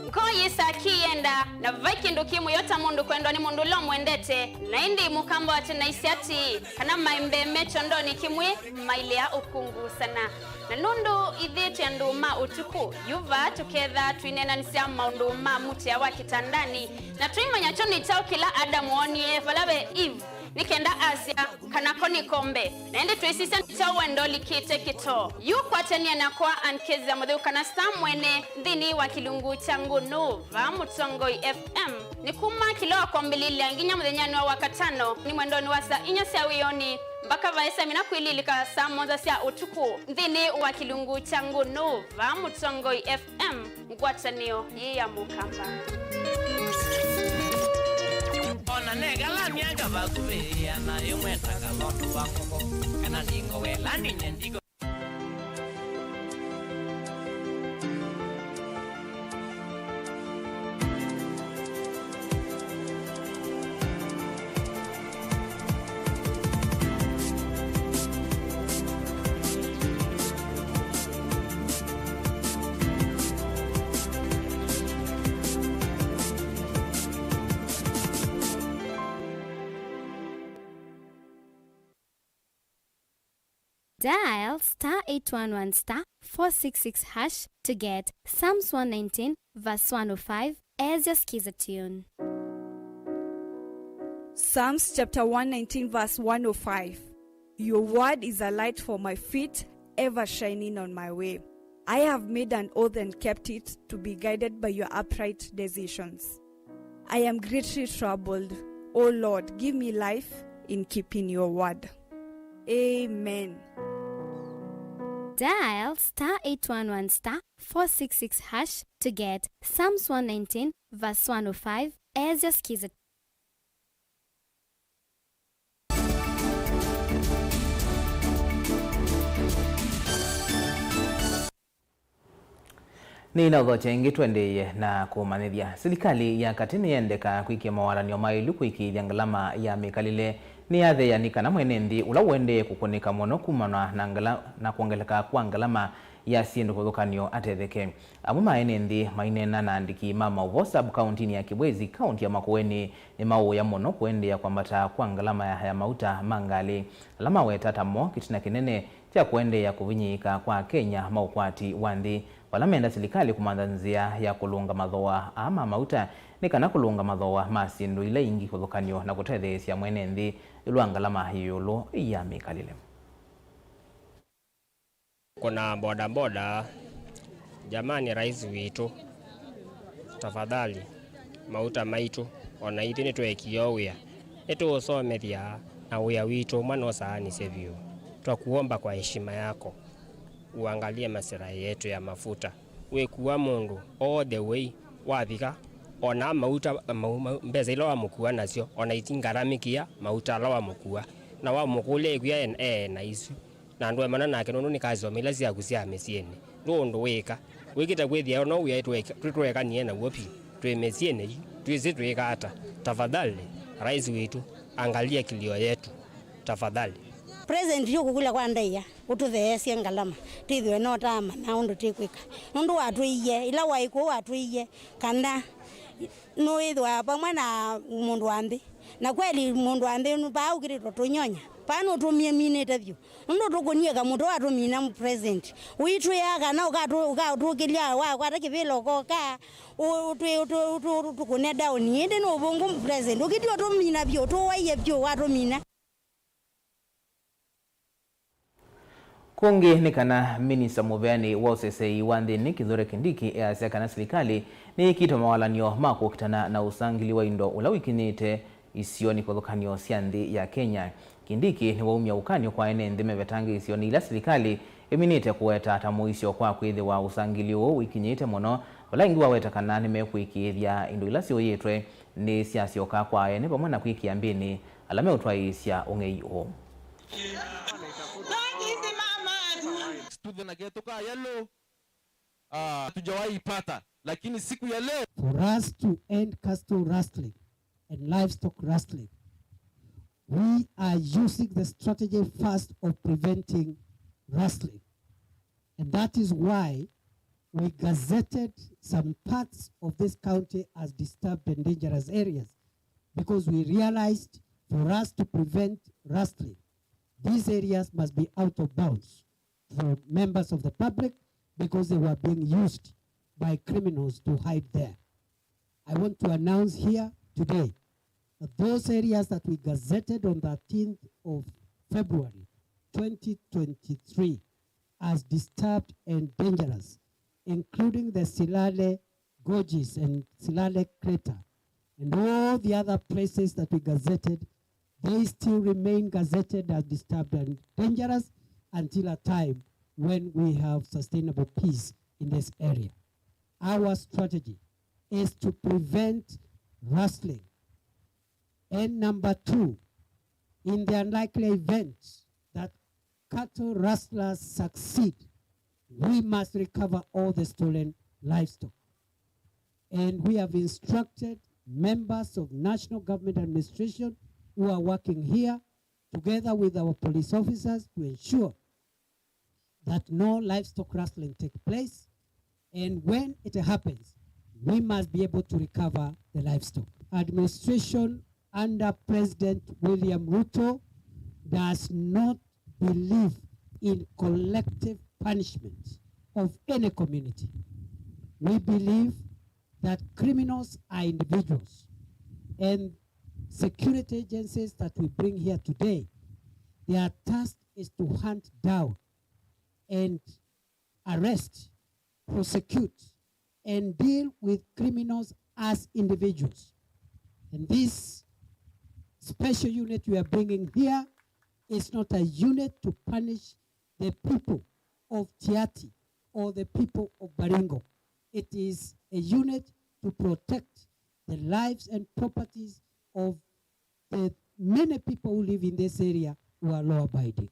Ngoo yĩsaa kĩyenda, na vai kĩndũ kĩ mũyo ta mũndũ kwendwa nĩ mũndũ ũla ũmwendete, na ĩndĩ Mũkamba wa tene aisye atĩĩ, kana maembe me kyondonĩ kĩmwe mailea ũkungu sana. Na nũndũ ithyĩ twĩ andũ ma ũtukũ, yu vaa tũkethaa twĩneenanĩsya maũndũ ma mũtĩa wa kĩtandanĩ, na tũimanya kyo nĩ kyaũ kĩla Adamu woonie vala ve Eve, nĩ kenda asya, kana ko nĩ kombe. Na ĩndĩ twĩsisya nĩ kyaũ wenda ũlikĩte kĩtoo. Yu kwatania nakwa Ann Kezia Mũtheu kana Star Mwene nthĩnĩ wa kĩlungu kya Ngũnũ vaa Mũtongoi F M. Nĩ kuma kĩla wa kwambĩlĩlya nginya mũthenyanĩ wa Wakatano, nĩ mwendonĩ wa saa inya sya wĩonĩ, mbaka vaĩsa mina kwĩlilĩka saa mũonza sya ũtukũ, nthĩnĩ wa kĩlungu kya Ngũnũ vaa Mũtongoi F M, ngwatanĩo yĩ ya Mũkamba. Ona negala myaka vakuvĩ ĩana yĩmwe ta kavondu wa ngũkũ, kana ndingo wela ndinye ndiko. Dial star eight one one star four six six hash to get Psalms one nineteen verse one oh five as your Skiza tune. Psalms chapter one nineteen verse one oh five. Your word is a light for my feet, ever shining on my way. I have made an oath and kept it, to be guided by your upright decisions. I am greatly troubled. O Lord, give me life in keeping your word. Amen. Dial star eight one one star four six six hash to get Psalms one nineteen verse one oh five as your Skiza. Nĩnaũthokya ĩngĩ tũendeeye na kũmanyĩthya. Silikalĩ ya katĩ nĩyendeka kwĩkĩa mawatany'o maĩlu kũĩkĩĩthya ngalama ya mĩkalĩle. Nĩyatheea nĩ kana mwene nthĩ ũla ũendee kũkũnĩka mũno kumana na ngala-, na kwongeleka kwa ngalama ya syĩndũ kĩvathũkany'o atetheke. Amwe ma ene nthĩ maineena na andĩki ma maũvoo sub kauntinĩ ya Kibwezi, kaunti ya Makueni, nĩmaũya mũno kũendeea kwambata kwa ngalama ya, ya mauta ma ngalĩ, ala maweta ta mo kĩtina kĩnene kya kũendeea kũvinyĩĩka kwa Akenya ma ũkwati wa nthĩ, vala menda silikalĩ kũmantha nzĩa ya kũlũnga mathooa aa ma mauta nĩ kana kũlũnga mathooa ma syĩndũ ila ingĩ kĩvathũkany'o na kũtetheesya mwene nthĩ ĩũlũ wa ngalama ĩũlũ ya mĩkalĩle. Kuna bodaboda, jamani, rais witũ, tafadhali, mauta maitũ, o na ithyĩ nĩtweekie o wĩa. Nĩtũũsomethya na wĩa witũ ũmwe nũsaanisye vyũ. Twakuomba kwa heshima yako, uangalie masilahi yetu ya mafuta. Wĩkua mũndũ all the way, wavika, o na mauta, mau, mau, mbesa ila wamũkua nasyo, o na itingaramĩkĩa mauta ala wamũkua. Na wamũkũlya ĩkwĩa e, e na isu. Na ndũemana nake nũndũ nĩkasoma ila syaku sya mĩsyĩnĩ. Ndũ ũndũ wĩka. Wĩkĩte kwĩthĩa no wĩa twĩtwekanie naw'o vyũ. Twĩ mĩsyĩnĩ yu. Twĩsĩ twĩka ata. Tafadhali, rais witũ, angalia kilio yetu. Tafadhali. President yu kũkũlya kwa ndaĩa, ũtũtheesye ngalama. Twĩthĩwe no taamanya ũndũ twĩkwĩka. Nũndũ watwĩie, ila waĩ kũu watwĩie, kana nũĩthĩwa vamwe na mũndũ wa nthĩ. Na kweli mũndũ wa nthĩ nũ-, vaa ũkĩlĩtwe tũnyonya. Vaa nũtũmie minĩte vyũ. Nũndũ tũkũnie kamũtũ watũmina president. Ũitwĩaa kana ũkatũ-, ũkatũkĩlya wakwata kĩvĩla ũkoka, ũ-, ũtwĩ-, ũtũ-, ũtũ-, ũtũkũne down. Ĩndĩ nĩ ũvũngũ president. Ũkĩti ũtũmina vyũ, ũtũwaie vyũ watũmina. Kũngĩ nĩ kana minista mũveani wa ũseseĩ wa nthĩnĩ Kithure Kindiki easya kana silikalĩ nĩyĩkĩte mawalany'o ma kũkitana na ũsangili wa indo ũla wĩkinyĩte isionĩ kĩvathũkany'o sya nthĩ ya Kenya. Kindiki nĩwaumya ũkany'o kwa ene nthĩ mevetange isionĩ ila silikalĩ ĩminĩte kũweta ta mũisyo kwa kwĩthĩwa ũsangili ũũ wĩkinyĩte mũno, vala ĩngĩ waweta kana nĩmekwĩkĩĩthya indo ila syũĩtwe nĩsyasyoka kwa ene vamwe na kwĩkĩa mbĩnĩ ala meũtwaĩĩsya ũng'ei ũũ. Student na ketu ka yellow, ah, hatujawahi ipata, lakini siku ya leo. For us to end cattle rustling and livestock rustling, we are using the strategy first of preventing rustling. And that is why we gazetted some parts of this county as disturbed and dangerous areas, because we realized for us to prevent rustling, these areas must be out of bounds for members of the public, because they were being used by criminals to hide there. I want to announce here today that those areas that we gazetted on thirteenth of February twenty twenty-three as disturbed and dangerous, including the Silale Gorges and Silale Crater, and all the other places that we gazetted, they still remain gazetted as disturbed and dangerous until a time when we have sustainable peace in this area. Our strategy is to prevent rustling. And number two, in the unlikely event that cattle rustlers succeed, we must recover all the stolen livestock. And we have instructed members of national government administration who are working here, together with our police officers, to ensure that no livestock rustling take place, and when it happens, we must be able to recover the livestock. Administration under President William Ruto does not believe in collective punishment of any community. We believe that criminals are individuals, and security agencies that we bring here today, their task is to hunt down and arrest, prosecute, and deal with criminals as individuals. And this special unit we are bringing here is not a unit to punish the people of Tiaty or the people of Baringo. It is a unit to protect the lives and properties of the many people who live in this area who are law abiding.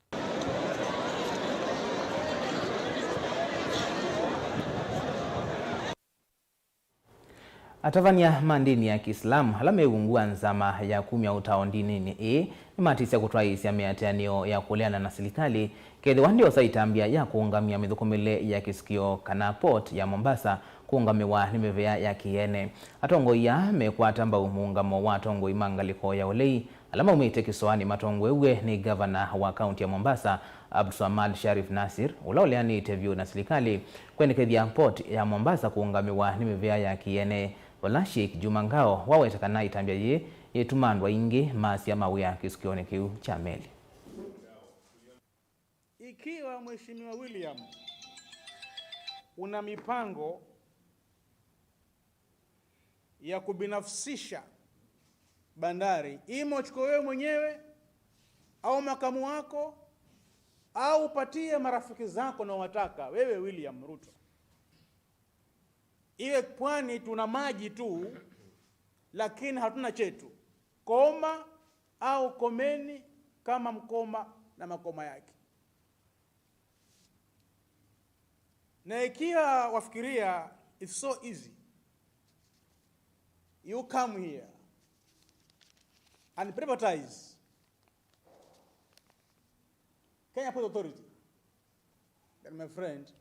Atavany'a ma ndĩni ya Kĩislamu ala me ungu wa nzama ya kumya ũtao ndĩninĩ ĩĩ nĩmatisya kũtwaĩĩsya mĩatĩanĩo ya kũleana na silikalĩ kethĩwa ndyosa ĩtambya ya kũũngamya mĩthũkũmĩle ya kĩsikĩo kana port ya Mombasa kũũngamĩwa nĩ mĩvĩa ya kĩ-ene. Atongoi aa mekwata mbau mũũngamo wa atongoi ma ngalĩko ya ũlei ala maumĩte kĩsoanĩ matongoew'e nĩ ngavana wa kaunti ya Mombasa, Abdulswamad Sharif Nasir, ũla ũleanĩte vyũ na silikalĩ kwendekethya port ya Mombasa kũũngamĩwa nĩ mĩvĩa ya kĩ-ene, vala Sheikh Juma Ngao waweta kana ĩtambya yĩĩ yĩtuma andũ aingĩ maasya mawĩa kĩsikĩonĩ kĩu kya meli. Ikiwa Mheshimiwa William una mipango ya kubinafsisha bandari, ima uchukue wewe mwenyewe au makamu wako au upatie marafiki zako na wataka wewe William Ruto. Iwe pwani tuna maji tu, lakini hatuna chetu. Koma au komeni kama Mkoma na makoma yake. Na ikiwa wafikiria it's so easy, you come here and privatize Kenya Ports Authority, then my friend,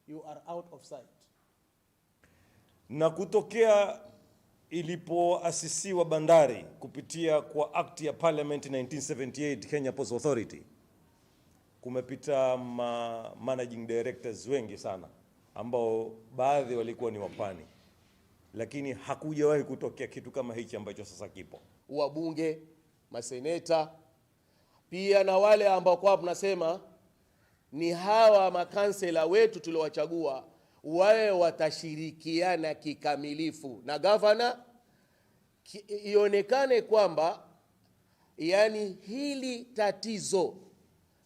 you are out of sight. Na kutokea ilipoasisiwa bandari kupitia kwa Act ya Parliament nineteen seventy-eight, Kenya Ports Authority, kumepita ma managing directors wengi sana ambao baadhi walikuwa ni wa pwani, lakini hakujawahi kutokea kitu kama hichi ambacho sasa kipo. Wabunge, maseneta, pia na wale ambao kwa tunasema ni hawa makansela wetu tuliowachagua, wawe watashirikiana kikamilifu na gavana, ki-, ionekane kwamba, yani, hili tatizo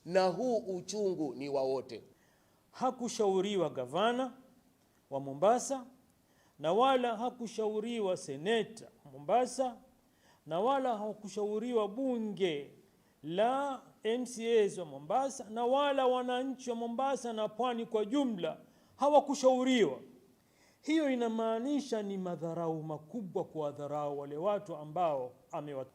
na huu uchungu ni wa wote. Hakushauriwa gavana wa Mombasa, na wala hakushauriwa seneta wa Mombasa, na wala hakushauriwa bunge la M C As wa Mombasa, na wala wananchi wa Mombasa na pwani kwa jumla hawakushauriwa. Hiyo inamaanisha ni madharau makubwa kuwadharau wale watu ambao amewa